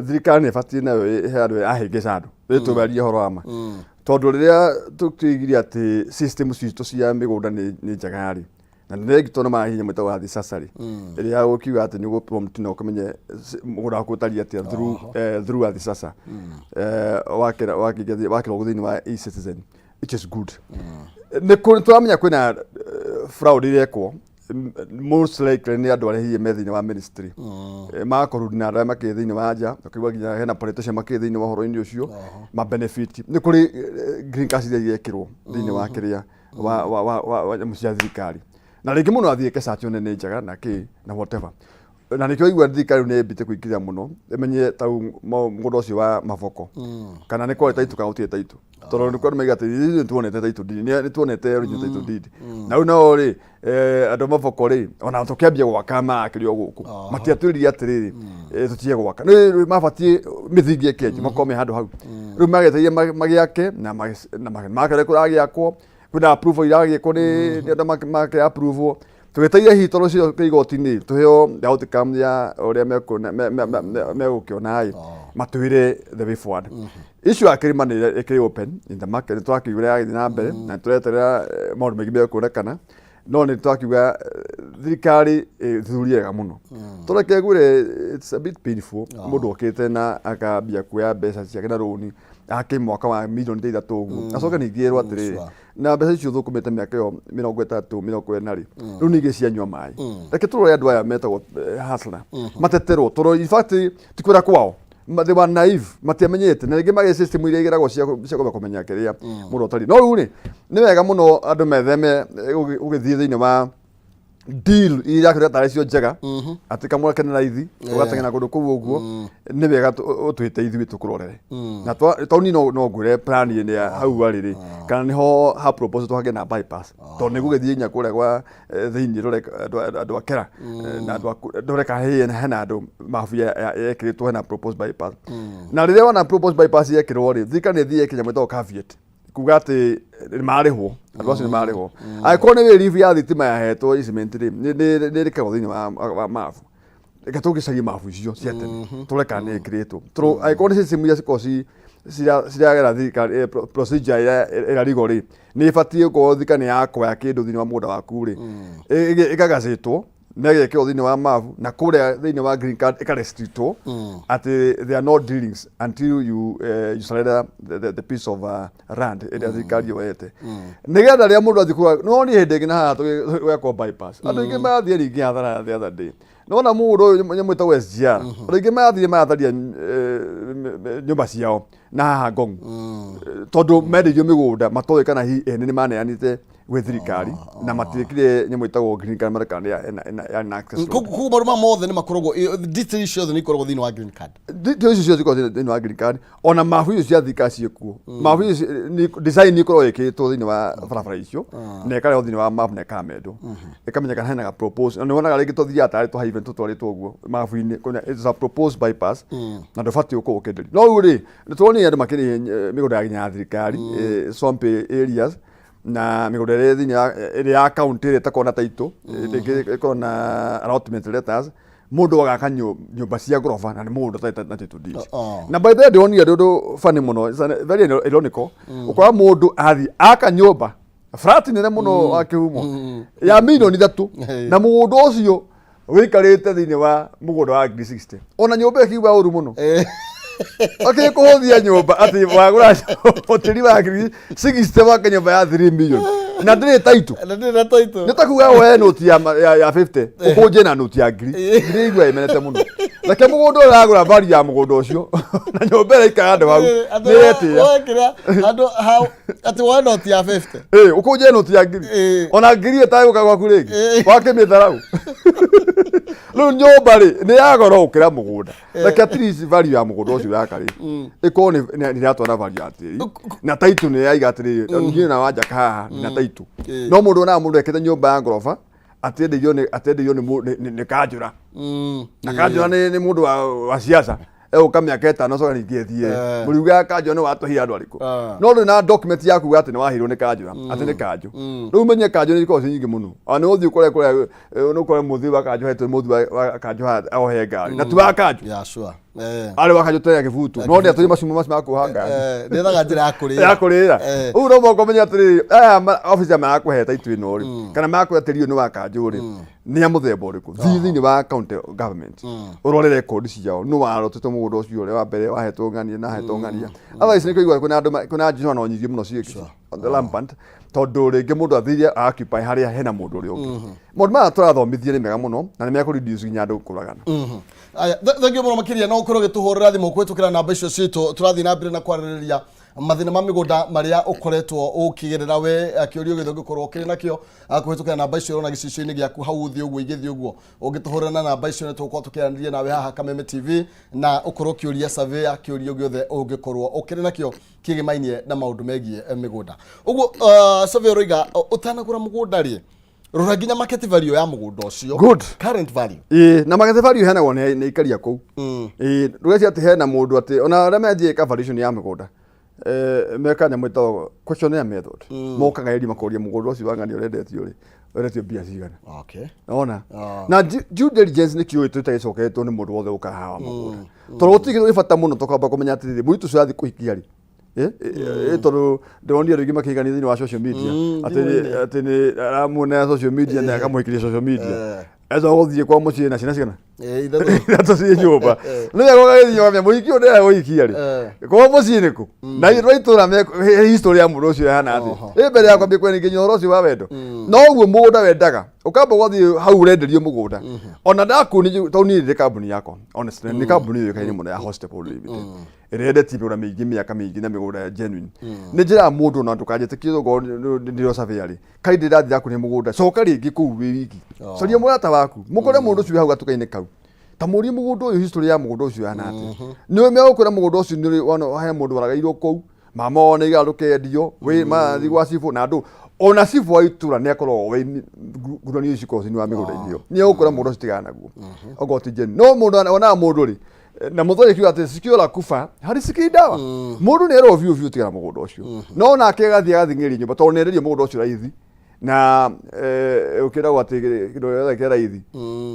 thirikari nĩ ĩbatiĩ nayo ĩhe andũ ahĩngĩca andũ rĩ tũbarie ũhoro wa ma, tondũ rĩrĩa tũkĩigire atĩ system citũ cia mĩgũnda nĩ njega rĩ, na nĩ rĩngĩ tondũ marahinya mwĩtagwo wathi sasa rĩ, ĩrĩa ya gũkiuga atĩ nĩ ũgũ-prompt na ũkamenye mũgũnda waku ũtariĩ atĩa through wathi sasa, wakĩrwo thĩinĩ wa e-Citizen, which is good. Nĩ tũramenya kwĩna fraud irekwo, most likely nĩ andũ arĩa hihi me thĩinĩ wa ministry, magakorwo na andũ arĩa makĩrĩ thĩinĩ wa nja, ũkaigua nginya hena politician makĩrĩ thĩinĩ wa ũhoro-inĩ ũcio ma benefit. Nĩ kũrĩ green card iria irekĩrwo thĩinĩ wa kĩrĩa wa nyamũ cia thirikari, na rĩngĩ mũno athiĩ eke search one nĩ njega na kĩ na whatever. Na nĩkĩo igua thirikari rĩu nĩ ĩmbĩte kũingĩrĩra mũno, ĩmenye ta mũgũnda ũcio wa maboko kana nĩ kwarĩ title kana gũtirĩ title, tondũ nĩ kwandũ maiga atĩ ithuĩ nĩ tuonete title deed, nĩ tuonete original title deed. Na rĩu nao rĩ, andũ a maboko rĩ, ona tũkĩambia gwaka marakĩrĩ o gũkũ, matiatwĩrire atĩrĩrĩ, tũtige gwaka, nĩ mabatiĩ mĩthingi ĩkĩenjwo makorwo me handũ hau. Rĩu magetereire magĩake na makĩrĩa kũragĩakwo, kwĩna approval iragĩkwo nĩ andũ make approval. Tũgĩteire hihi tondũ cio kwĩ igoti-inĩ tũheo the outcome ya ũrĩa megũkĩona ĩ, matwĩre the way forward. Issue ya kĩrĩma nĩ ĩkĩrĩ open in the market, nĩ tũrakĩigua ũrĩa yagĩthiĩ na mbere, na nĩ tũreterera maũndũ maingĩ mekuonekana. No nĩ twakiuga thirikari ĩthuthurie wega mũno, tũreke ngwĩre, it's a bit painful mũndũ okĩte na akambia kuoya mbeca ciake na rũni ake mwaka wa mirioni ta 3 ũguo, acoke ningĩ erwo atĩrĩrĩ, na mbeca icio thũkũmĩte mĩaka ĩyo 30, 40 rĩ, rĩu ningĩ cianyua maĩ. Reke tũrore andũ aya metagwo hustler mateterwo, tondũ in fact ti kwĩra kwao. They were naive, matiamenyete, na rĩngĩ magĩ system iria igeragwo cia kwamba kũmenya kĩrĩa mũndũ atariĩ. No rĩu rĩ, nĩ wega mũno andũ metheme gũgĩthiĩ thĩinĩ wa deal iria irakĩrĩa tarĩ cio njega, atĩ kamwe kena raithi ũgateng'era kũndũ kũu ũguo. Nĩ wega ũtwĩte ithuĩ tũkũrorere na taũni. No ngwĩre plan ĩnĩ ya hau arĩ rĩ, kana nĩho ha propose tũhage na bypass, tondũ nĩ gũgĩthiĩ nginya kũrĩa gwa thĩinĩ rore andũ a Kera na andũ ndore kana hena andũ mabu yekĩrĩtwo hena proposed bypass. Na rĩrĩa wona proposed bypass yekĩrwo rĩ, thirikari nĩ ĩthiĩ ĩke nyamũ ĩtagwo caveat, kuga atĩ nĩ marĩhwo, andũ acio nĩ marĩhwo. Angĩkorwo nĩ relief ya thitima yahetwo easement rĩ, nĩ ĩrĩkagwo thĩinĩ wa mabu. Reke tũgĩcarie mabu icio cia tene tũrore kana nĩ ĩkĩrĩtwo, tondũ angĩkorwo nĩ system iria cikoragwo ciragera thirikari procedure ĩrĩa ĩrĩa legal rĩ, nĩ ĩbatiĩ gũkorwo thirikari nĩ yakoya kĩndũ thĩinĩ wa mũgũnda waku rĩ, ĩkagacĩtwo na ĩgekĩrwo thĩinĩ wa mabu na kũrĩa thĩinĩ wa green card ĩkarestrictwo atĩ there are no dealings until you surrender the piece of land ĩrĩa thirikari yoete, nĩgetha rĩrĩa mũndũ athiĩ kũgũra. No niĩ hĩndĩ ĩngĩ na haha tũgĩakwo bypass, andũ aingĩ marathiĩ rĩngĩ hathara. The other day nona mũndũ ũyũ nyamũ ĩtagwo SGR, andũ aingĩ marathiĩ maratharia nyũmba ciao na haha Ngong, tondũ mendeirio mĩgũnda matoĩ kana hihi ene nĩ maneanĩte gwĩ thirikari na matiĩkire nyamũ ĩtagwo green card mareka nĩ yarĩ na access road. Koguo maũndũ maya mothe nĩ makoragwo, details ciothe nĩ ikoragwo thĩinĩ wa green card. Details icio ciothe cikoragwo thĩinĩ wa green card, ona mabu icio cia thirikari ciĩkuo. Mabu icio design ikoragwo ĩkĩrĩtwo thĩinĩ wa barabara icio na ĩkarehwo thĩinĩ wa mabu na ĩkamendwo, ĩkamenyeka hena ga propose. Na nĩ wonaga rĩngĩ tũthiaga tarĩ tũ highway tũtwarĩtwo ũguo mabu-inĩ, it's a proposed bypass na ndũbatiĩ gũkorwo ũkĩenderio. No rĩu rĩ, nĩ tũronire andũ makĩrĩhe mĩgũnda ya nginya ya thirikari, swamp areas na mĩgũnda ĩrĩa thĩinĩ ĩrĩa ya county ĩrĩa ĩtakoragwo na title, rĩngĩ ĩkoragwo na allotment letters, mũndũ agaka nyũmba cia ngoroba na nĩ mũgũnda ũtarĩ na title deed. Na by the way, ndĩronire ũndũ funny mũno. It's a very ironical ũkora mũndũ athiĩ aka nyũmba flat nene mũno wa kĩhumo ya mirioni 3 na mũgũnda ũcio wĩikarĩte thĩinĩ wa mũgũnda wa ngiri 60, ona nyũmba ĩkiuga ũru mũno akĩ kũhũthia nyũmba atĩ wagũra tĩri wa ngiri 60 wake nyũmba ya 3 million na ndĩrĩ title. Na ndĩrĩ na title. Nĩ ta kuga woe noti ya 50 ũkũnje na noti ya ngiri. Ndĩraigua ĩmenete mũno. Reke mũgũnda ũrĩa ũragũra, value ya mũgũnda ũcio na nyũmba ĩrĩa ikara andũ hau nĩ ĩretĩĩa. Woe kĩrĩa andũ hau atĩ woe noti ya 50. Ĩ, ũkũnje noti ya ngiri ona ngiri ĩtagũka gwaku rĩngĩ wakĩmĩtharau. Rĩu nyũmba rĩ nĩ ya goro gũkĩra mũgũnda. Reke at least value ya mũgũnda ũcio yaka rĩ ĩkorwo nĩ ĩratwara value ya tĩri na title nĩ yaiga atĩrĩrĩ, niĩ na wanjaka haha na title. No mũndũ onaga mũndũ ekĩte nyũmba ya ngoroba atendeirio nĩ kanjũra, na kanjũra nĩ mũndũ wa siasa, egũka mĩaka 5 acoka ningĩ ĩthiĩ. Mũriuga kanjũra nĩ watũhire andũ arĩkũ? No ndũrĩ na document ya kuga atĩ nĩ waheirwo nĩ kanjũra, atĩ nĩ kanjũ. Rĩu menye kanjũ nĩ ikoragwo ciĩ nyingĩ mũno. Ona nĩ ũthiĩ ũkore kũrĩa nĩ ũkore mũthii wa kanjũ hetwo mũthii wa kanjũ haha ohe ngari na ti wa kanjũ. Yeah, sure. Arĩ wa kanjũ tena kĩbutu, no nĩ atũire macumo macio ma kuoha ngari. Ndethaga njĩra ya kũrĩra. Ya kũrĩra. Ũguo no mũhaka ũmenye atĩrĩrĩ, aya officer marakũhe title ĩno rĩ, kana marakũhe tĩri ũyũ nĩ wa kanjũ rĩ, nĩ a mũthemba ũrĩkũ? Thiĩ thĩinĩ wa county government ũrore record ciao, nũ warotete mũgũnda ũcio ũrĩa wa mbere wahetwo ng'ania na ahetwo ng'ania. Otherwise nĩ kũigua kwĩna andũ kwĩna njorano nyingĩ mũno ciĩ rampant, tondũ rĩngĩ mũndũ athire occupy harĩa hena mũndũ ũrĩa ũngĩ. Maũndũ maya tũrathomithia nĩ mega mũno na nĩ mekũ reduce nginya andũ kũragana. Aya, thengiũ mũno makĩria. No ũkorwo ũgĩtũhũrĩra thimũ kũhĩtũkĩra namba icio citũ. Tũrathiĩ na mbere na kwarĩrĩria mathĩna ma mĩgũnda marĩa ũkoretwo ũkĩgerera we. Kĩũria gĩothe ũngĩkorwo ũkĩrĩ nakĩo, kũhĩtũkĩra namba icio ũrona gĩcicio-inĩ gĩaku hau thĩ ũguo igĩthiĩ ũguo, ũngĩtũhũrĩra na namba icio nĩ tũgũkorwo tũkĩaranĩria nawe haha Kameme TV na ũkorwo ũkĩũria surveyor kĩũria gĩothe ũngĩkorwo ũkĩrĩ nakĩo kĩgĩmainie na maũndũ megiĩ mĩgũnda. Ũguo surveyor ũroiga ũtanagũra mũgũnda rĩ, rora nginya market value ya mũgũnda ũcio. Good. Current value. Ĩĩ, na market value iheanagwo nĩ ikaria kũu. Ĩĩ, ndũgeciria atĩ hena mũndũ atĩ ona arĩa methiĩ valuation ya mĩgũnda, meka nyamũ ĩtagwo questionnaire method, mokaga ĩri makoria mũgũnda ũcio wa ng'ania ũrendetio rĩ, ũrendetio mbia cigana? Ona na due diligence nĩ kĩũĩ tũtagĩcokeretwo nĩ mũndũ wothe ũkaga haha wa mũgũnda, tondũ gũtirĩ kĩndũ gĩ bata mũno tũkamba kũmenya atĩrĩrĩ, mũirĩtu ũcio athiĩ kũhikia rĩ. Tondũ ndĩronire andũ aingĩ makĩhikania thĩinĩ wa social media, atĩ thimũ-inĩ. Atĩ nĩ aramuonera social media na akamũhikiria social media, ecoka gũthiĩ kwa mũciĩ na ciana cigana? 3. 3 ciĩ nyũmba. Nĩ wega ũgagĩthiĩ ũkamenya mũhiki ũyũ ndĩrenda kũhikia rĩ, kwa mũciĩ nĩkũ, na ithuĩ itũra me history ya mũndũ ũcio ĩhana atĩa. Ĩ mbere ya kwambia kwendia nginya ũhoro ũcio wa wendo, no ũguo mũgũnda wendaga ũkamba ũgathiĩ hau ũrenderio mũgũnda. Ona ndakuoni tondũ niĩ ndĩ kambuni yakwa, honestly, nĩ kambuni yũĩkaine mũno ya Hostep Limited ĩrĩa yendetie mĩgũnda mĩingĩ mĩaka mĩingĩ na mĩgũnda ya genuine. Nĩ njĩraga mũndũ ona ndũkanjĩtĩkie okorwo ndĩro surveyor rĩ, kaĩ ndĩ ndathiĩ ndakuonia mũgũnda, coka rĩngĩ kũu wĩ wiki, caria mũrata waku, mũkore mũndũ ũcio wĩ hau gatuka-inĩ kau, ta mũrie mũgũnda ũyũ, history ya mũgũnda ũcio yana atĩa. Nĩ megũkwĩra mũgũnda ũcio nĩ wona he mũndũ waragairwo kũu, mama wao nĩ aigaga ndũkendio wĩ marathiĩ gwa cibũ na andũ, ona cibũ wa itũra nĩ akoragwo wĩ nguranio ici cikoragwo thĩinĩ wa mĩgũnda-inĩ ĩyo, nĩ egũkwĩra mũgũnda ũcio tigana naguo okorwo ti genuine. No mũndũ onaga mũndũ rĩ na mũthoni akiuga atĩ sikio la kufa harisikii dawa. Mũndũ nĩ erwo biũ biũ tigana mũgũnda ũcio, no nake agathiĩ agathing'ĩrĩria nyũmba tondũ nĩ enderio mũgũnda ũcio raithi, na ũkĩragwo atĩ kĩndũ gĩothe kĩa raithi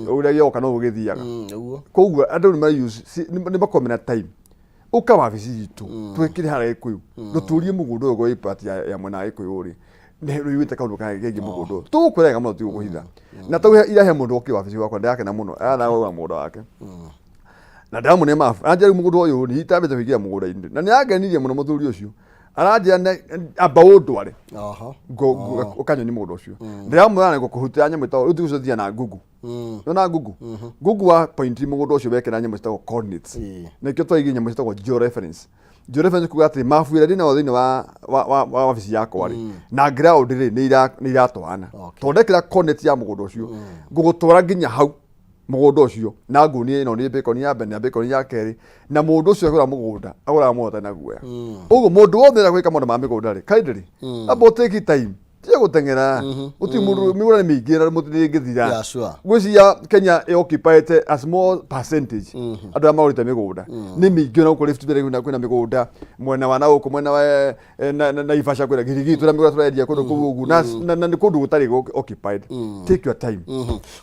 ũrĩa gĩoka no gĩthiaga. Nĩguo. Koguo andũ nĩ ma use nĩ makomena time ũka wabici itũ twĩkĩre harĩa Gĩkũyũ, ndũtũrie mũgũnda ũyũ gwĩ part ya mwena wa Gĩkũyũ rĩ, nĩ rũiguĩte kaũndũ kegiĩ mũgũnda ũyũ, tũgũkwĩra wega mũno, tigũkũhitha. Na tau ira he mũndũ okire wabici gwakwa, ndĩrakena mũno, arathiĩ kũgũra mũgũnda wake na ndamũne mabu, anjĩra rĩu mũgũnda ũyũ rĩ, itambĩte kũingĩra mũgũnda-inĩ, na nĩ angenirie mũno mũthuri ũcio, aranjĩra amba ũndware ũkanyoni mũgũnda ũcio. Ndĩramwĩra nĩ ngũkũrutĩra nyamũ ĩtagwo rĩu tũgũcithia na Google. Nona Google, Google wa point mũgũnda ũcio wekĩra nyamũ citagwo coordinates. Nĩkĩo twaigire nyamũ citagwo georeference. Georeference kuga atĩ mabu ĩrĩa ndĩnayo thĩinĩ wa wabici yakwa rĩ na ground rĩ nĩ iratwarana, tondũ ndekĩra coordinate ya mũgũnda ũcio, ngũgũtwara nginya hau mũgũnda ũcio na nguonie ĩno nĩ bacon ya mbere na bacon ya kerĩ, na mũndũ ũcio agũra mũgũnda agũraga mũgũnda na guoya. Ũguo mũndũ wothe ũrenda gwĩka maũndũ ma mĩgũnda rĩ, kindly amba take time, tiga gũteng'era, gũtirĩ mũndũ, mĩgũnda nĩ mĩingĩ na mũtirĩ ĩngĩthira. Ngwĩciria Kenya ĩoccupied a small percentage, andũ arĩa magũrĩte mĩgũnda nĩ mĩingĩ, ona gũkũ Rift Valley kwĩna mĩgũnda mwena wa na gũkũ mwena wa Naivasha, kwĩna Gilgil, twĩna mĩgũnda tũrendia kũndũ kũu ũguo, na nĩ kũndũ gũtarĩ occupied. Take your time.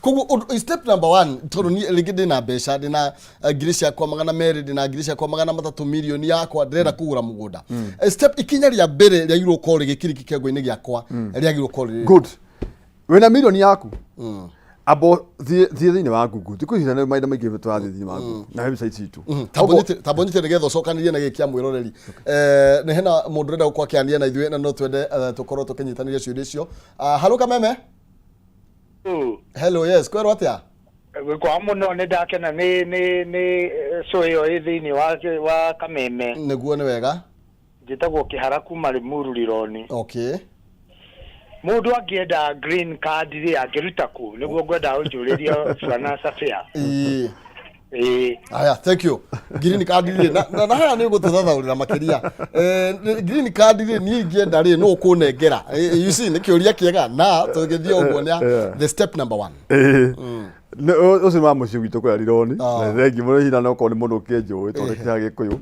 Koguo step number one, tondũ niĩ rĩngĩ ndĩna mbeca, ndĩna 200,000 ndĩna 300,000, mirioni yakwa, ndĩrenda kũgũra mũgũnda. Step, ikinya rĩa mbere rĩagĩrĩirwo gũkorwo rĩgĩkiriki kĩongo-inĩ gĩakwa rĩagĩrĩirwo gũkorwo rĩrĩ? Good. Wĩna mirioni yaku, abo thiĩ thĩinĩ wa Google. Thikũ ici nĩ mahinda maingĩ tũrathiĩ thĩinĩ wa Google na website citũ. Tamba ũnyite nĩgetha ũcokanĩrie na gĩkĩ kĩa mwĩroreri. Nĩ hena mũndũ ũrenda gũkorwo akĩaria na ithuĩ na no twende tũkorwo tũkĩnyitanĩria ciũria icio. Ah, halo Kameme. Hello, yes, kwerwo atĩa? Gwĩkwa mũno, nĩ ndakena nĩ show ĩyo ĩ thĩinĩ wa Kameme. Nĩguo, nĩ wega. Njĩtagwo Kĩhara kuma Limuru Rironi. Mũndũ angĩenda green card rĩ, angĩruta kũ? Nĩguo ngwenda ũnjũrĩrie bwana Safia. Ĩĩ. Aya, thank you. Green card rĩ, na haha nĩ ũgũtũthathaũrĩra makĩria. Green card rĩ, niĩ ingĩenda rĩ, nũ ũkũnengera? You see, nĩ kĩũria kĩega na tũgĩthiĩ ũguo nĩ the step number one. Ĩĩ. Ũcio nĩ wa mũciĩ gwitũ kũrĩa Rironi, na thengi mũno hihi, na okorwo nĩ mũndũ ũkĩnjũĩ tondũ kĩrĩa Gĩkũyũ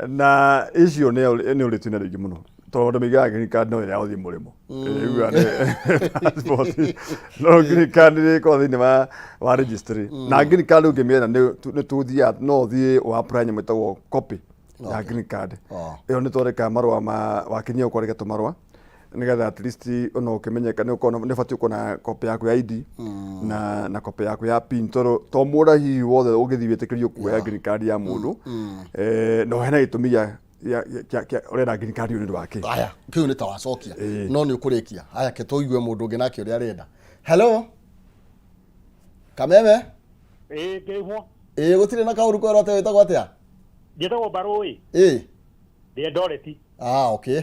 na icio nĩ ũrĩtu nĩ rĩingĩ mũno, tondũ andũ maigaga green card no ĩrĩa ya gũthiĩ mũrĩmo. Ĩiguaga nĩ passport, no green card nĩ ĩkoragwo thĩinĩ wa registry, na green card ũngĩmĩetha nĩ tũthiaga, no ũthiĩ ũ apply nyamũ ĩtagwo copy ya green card. Ĩyo nĩ twandĩkaga marũa ma wakinyia ũkwandĩka tũmarũa nĩgetha at least ona ũkĩmenyeka nĩ ũkorwo nĩ ũbatiĩ gũkorwo na copy yaku ya ID na copy yaku ya PIN, tondũ to mũndũ hihi wothe ũngĩthiĩ wĩtĩkĩrio kuoya green card ya mũndũ. No hena gĩtũmi gĩa ũrenda green card ĩyo nĩ ũndũ wa kĩ. Aya, kĩu nĩ ta wacokia, no nĩ ũkũrĩkia. Aya, ke tũigue mũndũ ũngĩ nake ũrĩa arenda. Hello Kameme. Ĩĩ, ngĩihwo. Ĩĩ, gũtirĩ na kaũru. Kwerwo atĩa? Wĩtagwo atĩa? Njĩtagwo Mbarũĩ. Ndĩ Eldoret. Ah, okay.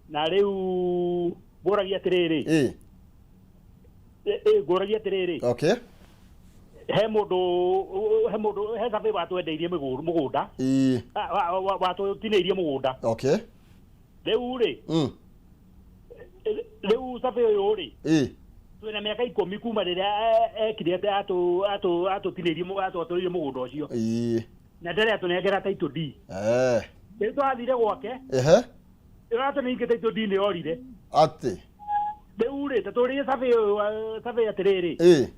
Na rĩu ngũragia atĩrĩrĩ, ngũragia atĩrĩrĩ, he mũndũ he survey watwendeirie mũgũnda, watũtinĩirie mũgũnda. Rĩu rĩ, rĩu survey ũyũ rĩ, twĩna mĩaka 10 kuma rĩrĩa ekire atĩ atũtinĩirie atwatũrĩire mũgũnda ũcio, na ndarĩ atũnengera title deed. Rĩu twathire gwake, ĩratũnengete title deed nĩ yorire. Atĩ? Rĩu rĩ, ta tũrĩe survey ũyũ, survey atĩrĩrĩ,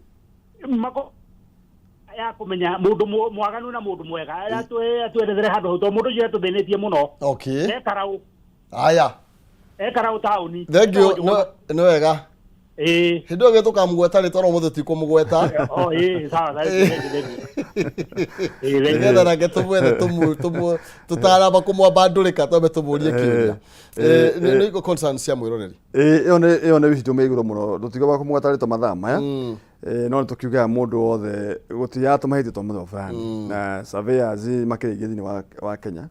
mako ya kũmenya mũndũ mwaganu na mũndũ mwega. Atwerethere handũ hau tondũ mũndũ ũcio atũthĩnĩtie mũno. Okay. E Karaũ. Aya. E Karaũ taũni. Thank you. Nĩ wega. Ĩĩ. Hĩndĩ ĩyo tũkamũgweta rĩtwa no mũthĩ tikũmũgweta. Oh, ĩĩ, sawa, thank you, thank you, thank you. Ĩĩ, thank you. Nĩgetha nake tũmwethe tũtaramba kũmwamba ndũrĩka twambe tũmũrie kĩũria. Nĩ concerns cia mwĩroreri. Ĩyo nĩ ĩyo nĩ wicitũ igũrũ mũno, tũtigoba kũmũgweta rĩtwa mathaa maya. No nĩ tũkiugaga mũndũ wothe gũtiaga tũmahĩtia twa mũthemba fulani, na surveyors makĩrĩ aingĩ thĩinĩ wa Kenya,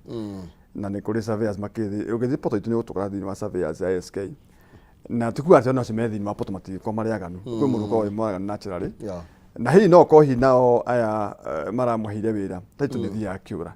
na nĩ kũrĩ surveyors makĩrĩ, ũgĩthiĩ poto itũ nĩ ũgũtũkora thĩinĩ wa surveyors ya SK, na tikuga atĩ ona acio me thĩinĩ wa poto matingĩkorwo marĩ aganu. Kwĩ mũndũ ũkoragwo wĩ mwaganu naturally. Na hihi no ũkorwo hihi nao aya maramũheire wĩra title nĩ thiaga kĩũra.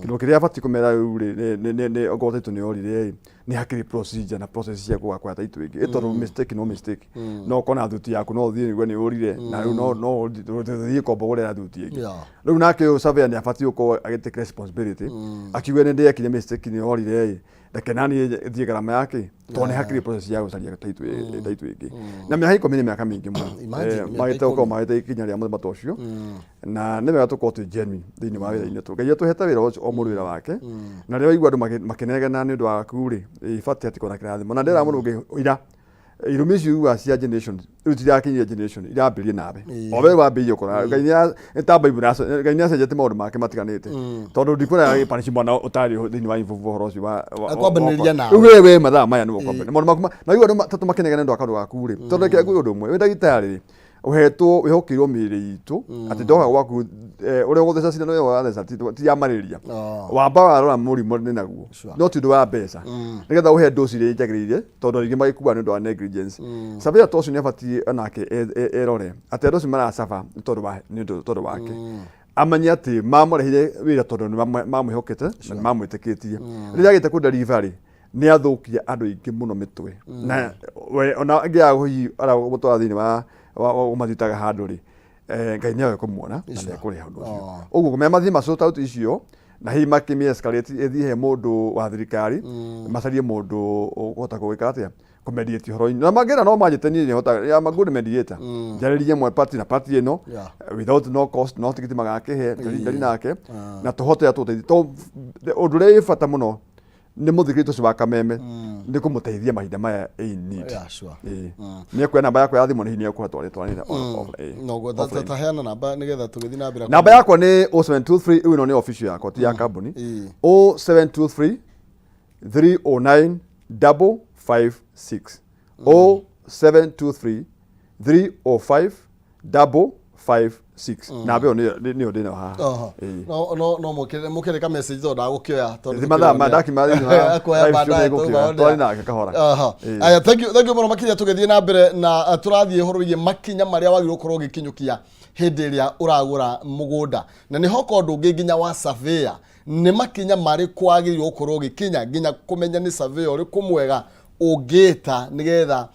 Kĩndũ kĩrĩa abatiĩ kũmera rĩu rĩ, nĩ okorwo title nĩ yorire rĩ, nĩ hakĩrĩ procedure na process cia gũga kuoya title ĩngĩ, tondũ mistake no mistake. No ũkorwo na thuti yaku no ũthiĩ nĩguo nĩ ũrire, na rĩu no ũthiĩ kombo gũrera thuti ĩngĩ. Rĩu nake ũyũ surveyor nĩ abatiĩ gũkorwo agĩ take responsibility, akiuge nĩ ndekire mistake, nĩ yorire ĩ, reke naniĩ thiĩ garama yake, tondũ nĩ hakĩrĩ process ya gũcaria title ĩngĩ. Na mĩaka 10 nĩ mĩaka mĩingĩ mũno. Imagine, mĩaka Magĩte gũkorwo 10. Magĩte ikinya rĩa mũthemba ta ũcio, na nĩ wega tũkorwo twĩ genuine thĩinĩ wa wĩra-inĩ tũ. Ngai atũhete wĩra ũcio, o mũndũ wĩra wake, na rĩrĩa waigua andũ makĩnegena nĩ ũndũ waku rĩ, ibatiĩ atĩ kona kĩrathimo. Na ndĩra mũndũ ũngĩ ira irumi icio ugaga cia generation rĩu tirakinyia generation irambĩrĩria nawe, o we wambĩrĩirie ũkora Ngai nĩ ta Bible, Ngai nĩ acenjetie maũndũ make matiganĩte, tondũ ndikuona agĩpanish mwana ũtarĩ thĩinĩ wa involve ũhoro ũcio wa Akwambanĩrĩria nawe. Rĩu we mathaa maya nĩwe ũkwambĩrĩria maũndũ maku na rĩu andũ tatũ makĩnegena nĩ ũndũ wa kaũndũ gaku rĩ, tondũ reke ngwĩre ũndũ ũmwe, wĩ ndagĩtarĩ rĩ, ũhetwo wĩhokeirwo mĩĩrĩ itũ atĩ ndoka gwaku ũrĩa ũgũtheca cindano ĩyo watheca ti ya malaria. Wamba warora mũrimũ nĩ naguo, no ti ũndũ wa mbeca, nĩgetha ũhe dose ĩrĩa njagĩrĩire, tondũ aingĩ magĩkua nĩ ũndũ wa negligence. Surveyor ta ũcio nĩ abatiĩ onake erore atĩ andũ acio maracaba nĩ tondũ wa nĩ ũndũ tondũ wake, amenye atĩ mamũrehire wĩra tondũ nĩ mamwĩhokete na nĩ mamwĩtĩkĩtie. Rĩrĩa agĩte kũ deliver rĩ, nĩ athũkia andũ aingĩ mũno mĩtwe, na we ona angĩaga hihi aragũtwara thĩinĩ wa ũmathitaga handũ rĩ, Ngai nĩoĩ kũmuona na nĩekũrĩha ũndũ ũcio. Ũguo me mathiĩ ma sort out icio, na hihi makĩmĩ escalate ĩthiĩ he mũndũ wa thirikari, macarie mũndũ ũkũhota gũgĩka atĩa, kũmediate ũhoro-inĩ. Na mangĩenda no manjĩte niĩ, nĩhota, I'm a good mediator, njarĩrie mwe party na party ĩno without no cost, no tigiti magakĩhe, njari nake na tũhote atũteithie, to ũndũ ũrĩa wĩ bata mũno nĩ mũthikĩrĩria ũcio wa Kameme nĩ kũmũteithia mahinda maya in need. Yeah, sure. Ĩĩ. Nĩ ekuoya namba yakwa ya thimũ, nĩ hihi nĩ ekũhota twaranĩria Noguo offline. Taheana namba nĩgetha tũgĩthiĩ na mbere. Namba yakwa nĩ 0723, rĩu ĩno nĩ official yakwa, ti ya kambuni. 0723 309 556, 0723 305 556. Namba ĩyo nĩyo ndĩnayo haha. Oho. Ĩĩ. No mũkĩrĩ ka message tondũ ndagũkĩoya tondũ Thima thaa ma ndakiuma thĩinĩ wa Akuoya live stream baadaye nĩngũkĩoya. tũma Twarĩ nake kahora. Aha. Ĩĩ. Aya, thank you, thank you mũno makĩria. Tũgĩthiĩ na mbere na tũrathiĩ ũhoro wĩgiĩ makinya marĩa wagĩrĩirwo gũkorwo ũgĩkinyũkia hĩndĩ ĩrĩa ũragũra mũgũnda, na nĩ hoka ũndũ ũngĩ nginya wa surveyor, nĩ makinya marĩkũ wagĩrĩirwo gũkorwo ũgĩkinya nginya kũmenya nĩ surveyor ũrĩkũ mwega ũngĩta nĩgetha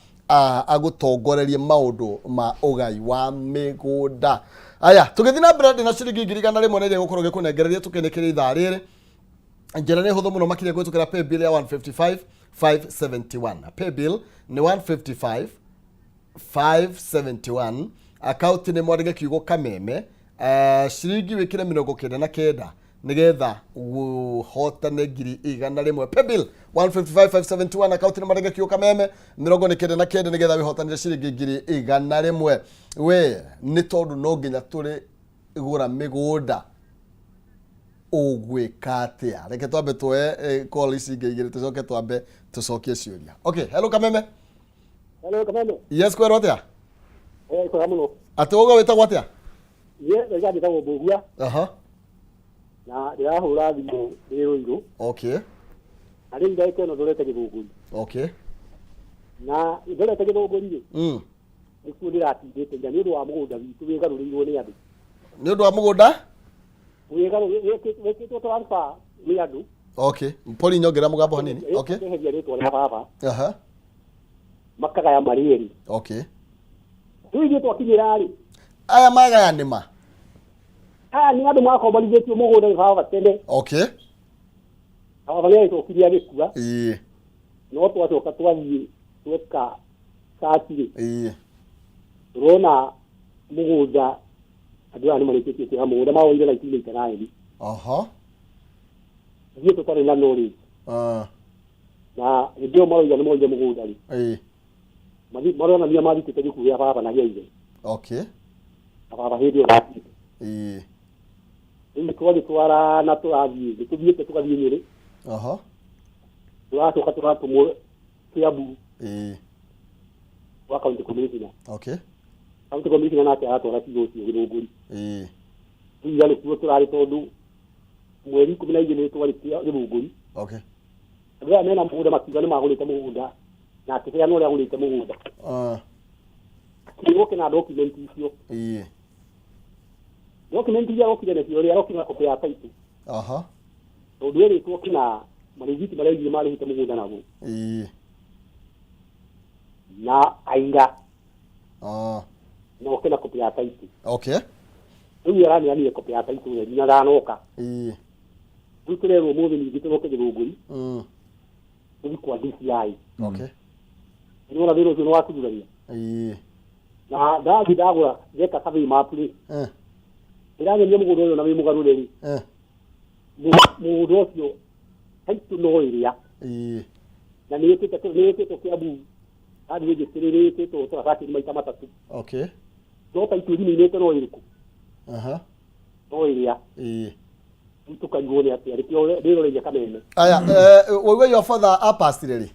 agũtongorerie maũndũ ma ũgai wa mĩgũnda. Aya, tũgĩthiĩ na mbere, ndĩna ciringi 100,000 na iria gũkorwo gĩkũnengereria tũkĩnĩkĩria ithaa rĩrĩ. Njĩra nĩ hũthũ mũno makĩria, kũhĩtũkĩra paybill ya 155 571. Paybill nĩ 155 571, akaunti nĩ mwandĩke kiugo Kameme, ciringi wĩkĩre 99 nĩgetha ũhotane 100,000. Paybill 155571, akaunti nĩ mwandĩke kiugo Kameme, 99 nĩgetha wĩhotanĩre ciringi 100,000. We nĩ tondũ no nginya tũrĩ gũra mĩgũnda, ũgwĩka atĩa? Reke twambe tuoye call ici ingĩ igĩrĩ, tũcoke twambe tũcokie ciũria. Okay, hello Kameme. Hello, Kameme. Yes, kwerwo atĩa? Eh, kwega mũno. Atĩ ũguo wĩtagwo atĩa? Ye, rega njĩtagwo Mbũgua na ndĩrahũra thimũ ndĩ Rũirũ. Na rĩu ndagĩka ĩno ndorete Gĩthũngũri. Na ndorete Gĩthũngũri rĩ, nĩkuo ndĩratindĩte ira nĩ ũndũ wa mũgũnda witũ wĩgarũrĩirwo nĩ andũ. Nĩ ũndũ wa mũgũnda? Wĩkĩtwo transfer nĩ andũ. Okay, poli nyongerera mũgambo hanini. Okay. Makeheria rĩtwa rĩa baba, makagaya marĩ erĩ. Rĩu ithuĩ twakinyĩra rĩ, Aya magaya nĩ ma? Aya nĩ andũ makomborithĩtio mũgũnda nĩ baba tene. Na baba nĩ agĩcokire agĩkua. No twacoka twathiĩ tweka search rĩ, tũrona mũgũnda Andũ aya nĩ marĩkĩtie kuoya mũgũnda mawoire 1989. Aha. Ithuĩ tũtarĩ na knowledge. Ah. Na hĩndĩ ĩyo maroiga nĩ moire mũgũnda rĩ. Ĩĩ. Maronania mathikĩte gĩkuũ gĩa baba na gĩa ithe. Okay. Na baba hĩndĩ ĩyo ndakuĩte. Ĩĩ. Rĩu twagĩtwara na tũrathiĩ, nĩ tũthiĩte tũgathiĩ Nyĩrĩ. Aha. Tũracoka tũratũmwo Kiambu. Ĩĩ. Gwa county commissioner. Okay. County commissioner nake aratwara cira ũcio Gĩthũngũri. Ĩĩ. Rĩu ira nĩkuo tũrarĩ tondũ mweri 12 twarĩ Gĩthũngũri. Okay. Andũ aya mena mũgũnda makiuga nĩ magũrĩte mũgũnda na akĩheana ũrĩa agũrĩte mũgũnda. Ah. Akĩrwo kĩna document icio. Ĩĩ. Document iria arokire nacio rĩ, arokire na copy ya title. Aha. Tondũ erĩtwo kĩna marĩthiti marĩa aigire marĩhĩte mũgũnda naguo. Ĩĩ. Na aira. Ah. Na oke na copy ya title. Okay. Rĩu araneanire copy ya title ĩyo nginya ndanoka. Ĩĩ. Rĩu tũrerwo ũmũthĩ ningĩ tũroke Gĩthũngũri. Tũthiĩ kwa DCI. Okay. Nĩwona thĩna ũcio nĩ wa kũthurania. Ĩĩ. Na ndathiĩ ndagũra ndeka survey map rĩ. Ndĩrageria mũgũnda ũyũ na wĩ mũgarũre rĩ. Mũgũnda ũcio title no ĩrĩa. Ĩĩ. Na nĩ ĩkĩte nĩ ĩkĩtwo Kiambu Land Registry nĩ ĩkĩtwo transaction maita matatũ. Okay. No title ĩrinainĩte no ĩrĩkũ? Aha. No ĩrĩa. Ĩĩ. Rĩu tũkaigwo nĩ atĩa nĩkĩo ndĩroreire kameme. Aya, waigua your father apacire rĩ?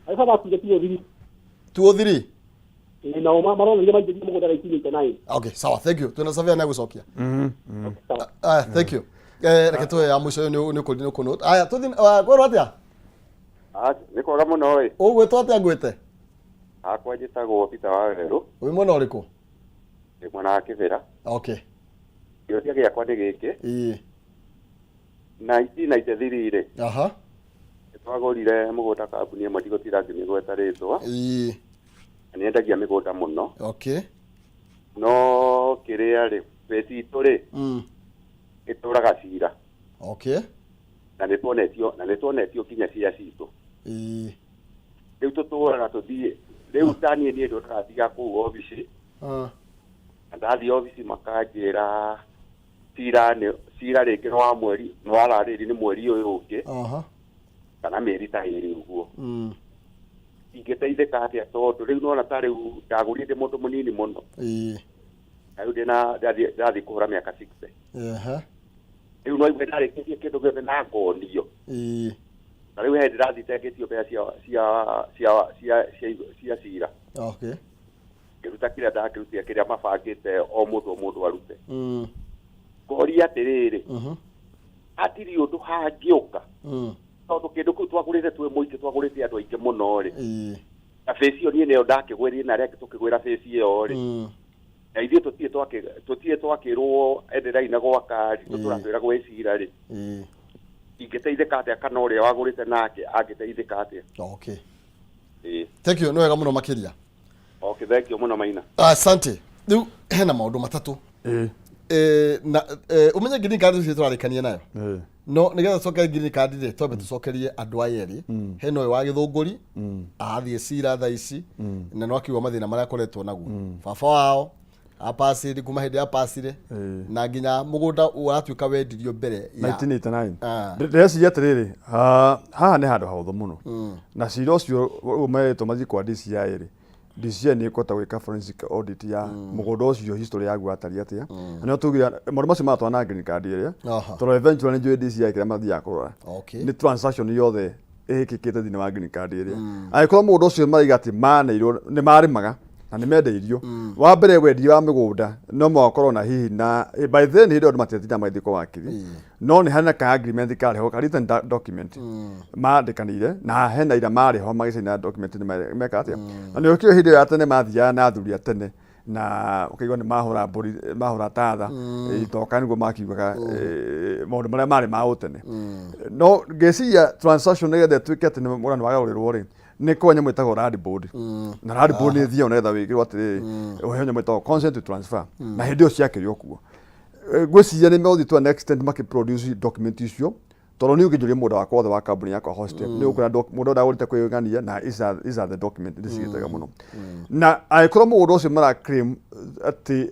My father akuire 2003. 2003? Ĩĩ, nao maronire maingĩrire mũgũnda 1989. Okay, sawa, thank you. Twĩna surveyor nĩegũcokia. Sawa. Aya, thank you. Reke tuoye ya mũico ũyũ nĩ ũkũri nĩ ũkũnũ. Aya, tũthiĩ kwĩrwo atĩa? Ah, nĩ kwega mũno ĩ. Ũgwĩtwo atĩa ngwĩte? Hakwa njĩtagwo Peter Wawerũ. Wĩ mwena ũrĩkũ? Ndĩ mwena wa Kĩbĩra. Okay. Kĩũria gĩakwa nĩ gĩkĩ. Ĩĩ. 1993 rĩ. Aha. Nĩ twagũrire mũgũnda kambuni ĩmwe ndigũtinda ngĩmĩgweta rĩtwa. Ĩĩ. Na nĩ yendagia mĩgũnda mũno. Okay. No kĩrĩa rĩ, beti itũ rĩ, ĩtũraga cira. Okay. Na nĩ tuonetio, na nĩ tuonetio nginya cia citũ. Ĩĩ. Rĩu tũtũraga tũthiĩ, rĩu ta niĩ niĩ ndũraga kũu obici. Na ndathiĩ obici makanjĩra cira nĩ cira rĩngĩ nĩ wa mweri, nĩ wa rarĩri nĩ mweri ũyũ ũngĩ. Aha. Kana mĩeri ta ĩrĩ ũguo. Ingĩteithĩka atĩa tondũ rĩu nĩwona ta rĩu ndagũrire ndĩ mũndũ mũnini mũno. Ĩĩ. Na rĩu ndĩna ndathiĩ kũhũra mĩaka 60. Ehe. Rĩu no igue ndarĩkĩtie kĩndũ gĩothe na ngonio. Ĩĩ. Na rĩu he ndĩrathiĩ tengĩtio mbeca cia cia cia cia cia cia cira. Okay. Ngĩruta kĩrĩa ndakĩrutire kĩrĩa mabangĩte o mũndũ o mũndũ arute. Ngoria atĩrĩrĩ, hatirĩ ũndũ hangĩũka. Tondũ kĩndũ kĩu twagũrĩte twĩ mũingĩ, twagũrĩte andũ aingĩ mũno rĩ. Na bĩci ĩyo niĩ nĩyo ndakĩgwĩrire na arĩa angĩ tũkĩgwĩra bĩci ĩyo rĩ. Na ithuĩ tũtirĩ twakĩrwo endereai na gwaka rĩ, tũtũra twĩragwo ĩ cira rĩ. Ingĩteithĩka atĩa kana ũrĩa wagũrĩte nake angĩteithĩka atĩa? Okay. Ĩĩ. Thank you, nĩ wega mũno makĩria. Okay, thank you mũno Maina. Asante. Rĩu hena maũndũ matatũ. Ĩĩ. Na ũmenye green card ũcio tũrarĩkania nayo. Ĩĩ. No nĩgetha tũcokerie green card rĩ, twambe tũcokerie andũ aya erĩ. Hena ũyũ wa Gĩthũngũri, arathiĩ cira thaa ici, na no akiuga mathĩna marĩa akoretwo naguo. Baba wao apacire kuma hĩndĩ apacire, na nginya mũgũnda ũratuĩka wendirio mbere ya 1989. Ah. Ndĩreciria atĩrĩrĩ, haha nĩ handũ hahũthũ mũno. Na cira ũcio ũyũ merĩtwo mathiĩ kwa DCI rĩ, DCI nĩ ĩkũhota gwĩka forensic audit ya mũgũnda ũcio history yaguo yatariĩ atĩa. Na nĩho tugire maũndũ macio maratwarana na green card ĩrĩa. Tondũ eventually nĩ njũĩ DCI kĩrĩa mathiaga kũrora. Okay. Nĩ transaction yothe ĩkĩkĩte thĩinĩ wa green card ĩrĩa. Angĩkorwo mũgũnda ũcio maraiga atĩ maneirwo nĩ marĩmaga na nĩ mendeirio. Wa mbere wendia wa mĩgũnda no mũhaka ũkorwo na hihi na by then hĩndĩ ĩyo andũ matiatindaga magĩthiĩ kwa wakiri. No nĩ harĩ na ka agreement karĩ ho, ka written document mandĩkanĩire na hena ira marĩ ho magĩcaina document nĩ meka atĩa. Na nĩ ũkĩũĩ hĩndĩ ĩyo ya tene mathiaga na athuri a tene na ũkaigua nĩ mahũra mbũri, mahũra tatha, itoka nĩguo makiugaga, maũndũ marĩa marĩ ma ũtene. No ngĩciria transaction nĩgetha ĩtuĩke atĩ mũgũnda nĩ wagarũrĩrwo rĩ, nĩ kwa nyamũ ĩtagwo land board. Na land board nĩ ĩthiaga nĩgetha wĩkĩrwo atĩrĩrĩ, ũheo nyamũ ĩtagwo consent to transfer. Na hĩndĩ ĩyo ciakĩrĩ o kuo. Ngwĩciria nĩ megũthiĩ to an extent makĩ produce document icio, Tondũ niĩ ũngĩnjũria mũgũnda wakwa wothe wa kambuni yakwa Hostem, nĩ ũkuona mũgũnda ndagũrĩte kwĩng'ania na these are the document ndĩcigĩte wega mũno. Na angĩkorwo mũgũnda ũcio mara claim atĩ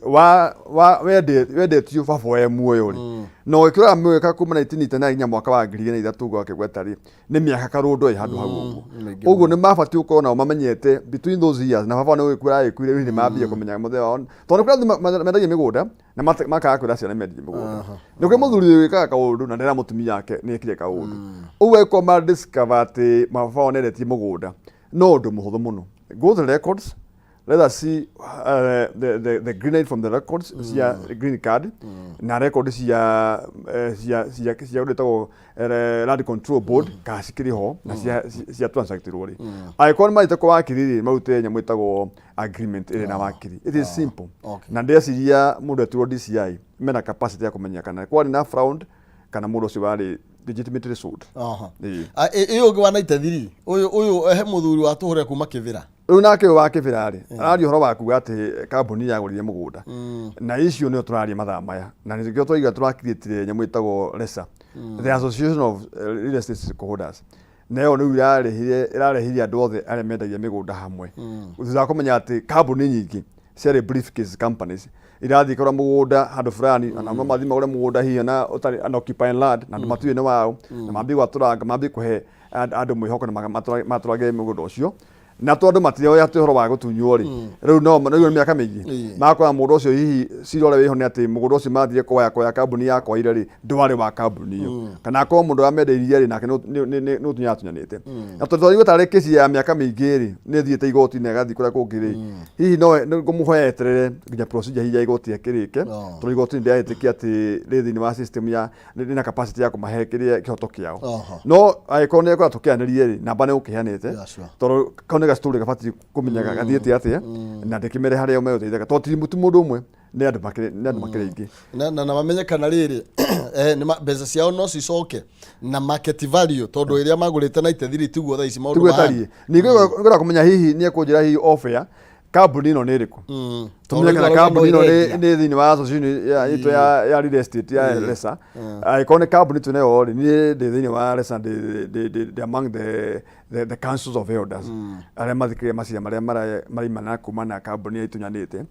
wa wendetio baba we muoyo rĩ, na ũgĩkĩrora mĩaka kuma 1989 nginya mwaka wa 2003 ũguo akĩgweta rĩ, nĩ mĩaka karũndo ĩ handũ hau ũguo. Mĩingĩ. Ũguo nĩ mabatiĩ gũkorwo nao mamenyete between those years na baba nĩ gũgĩkua aragĩkuire, hihi nĩ mambia kũmenya mũthee wao, tondũ nĩ kũrĩ andũ mendagia mĩgũnda na makaga kwĩra ciana mendie mĩgũnda. Nĩ kũrĩ mũthuri wĩkaga kaũndũ na ndera mũtumia wake nĩ ekire kaũndũ. Ũguo angĩkorwo ma discover atĩ baba wao nĩendetie mũgũnda, no ũndũ mũhũthũ mũno, go to the records, let us see the green light from the records cia green card na record cia cia cia cia ũndũ ĩtagwo land control board, kana cikĩrĩ ho na cia transactirwo rĩ. Angĩkorwo nĩ marĩte kwa wakiri rĩ, marute nyamũ ĩtagwo agreement ĩrĩ na wakiri. It is simple. Na ndĩreciria mũndũ etirwo DCI mena capacity ya kũmenya kana kwarĩ na fraud kana mũndũ ũcio warĩ legitimately sold. Ĩĩ. Ah, ĩyo ũngĩ wa 93 ũyũ he mũthuri watũhũrĩra kuma Kĩbĩra. Rĩu nake ũyũ wa Kĩbĩra rĩ, araria ũhoro wa kuga atĩ kambuni yagũrire mũgũnda, na icio nĩyo tũraria mathaa maya, na nĩkĩo twaiga tũrakiriĩtire nyamũ ĩtagwo RESA, the Association of Real Estate Stakeholders, nayo rĩu ĩrarehire andũ othe arĩa mendagia mĩgũnda hamwe, thutha wa kũmenya atĩ kambuni nyingĩ ciarĩ briefcase companies, irathiĩ kũgũra mũgũnda handũ fulani, na no mathiĩ magũre mũgũnda hihi na ũtarĩ unoccupied land, na andũ matiũĩ nĩ wao, na mambie gwatũranga, mambie kũhe andũ mwĩhoko na matũrangĩre mũgũnda ũcio. Na tondũ matirioĩ atĩ ũhoro wa gũtunywo rĩ, rĩu no rĩu nĩ mĩaka mĩingĩ makora mũndũ ũcio, hihi cira ũrĩa wĩho nĩ atĩ mũgũnda ũcio mathire koya kambuni yakwaire rĩ, ndwarĩ wa kambuni ĩyo, kana akorwo mũndũ ũrĩa mendeirie rĩ, nake nĩ ũtunya atunyanĩte. Na tondũ twaigua tarĩ kĩci ya mĩaka mĩingĩ rĩ, nĩ ĩthiĩte igoti na ĩgathiĩ kũrĩa kũngĩ rĩ, hihi no nĩ ngũmũhoya eterere nginya procedure hihi ya igoti ĩkĩrĩke, tondũ igoti nĩ ndĩraĩtĩkia atĩ rĩ thĩinĩ wa system ya rĩna capacity ya kũmahe kĩrĩa kĩhoto kĩao. No angĩkorwo nĩ ekũra tũkĩanĩrie rĩ, namba nĩ ũkĩheanĩte. Tondũ kau nĩ gastory gabatiĩ kũmenyaga gathiĩte atĩa, na ndĩkĩmere harĩa megũteithĩka, tondũ ti mũndũ ũmwe, nĩ andũ makĩrĩ aingĩ. Na mamenye kana rĩrĩ mbeca ciao no cicoke na market value, tondũ ĩrĩa magũrĩte 93 tiguo thaa ici maũndũ tiguo mahana. Ĩtariĩ. Ningĩ ngwenda kũmenya hihi nĩ ekũnjĩra hihi off air kambuni ĩno nĩ ĩrĩkũ, tũmenye Tondũ kana rĩu kambuni ĩno no ĩrendia. Nĩ thĩinĩ wa association ya itũ ya real estate ya RESA. Angĩkorwo nĩ kambuni twĩnayo rĩ, niĩ ndĩ thĩinĩ wa RESA, ndĩ among the councils of elders arĩa mathikĩrĩria macira marĩa maraimana kuma na kambuni ĩrĩa itunyanĩte.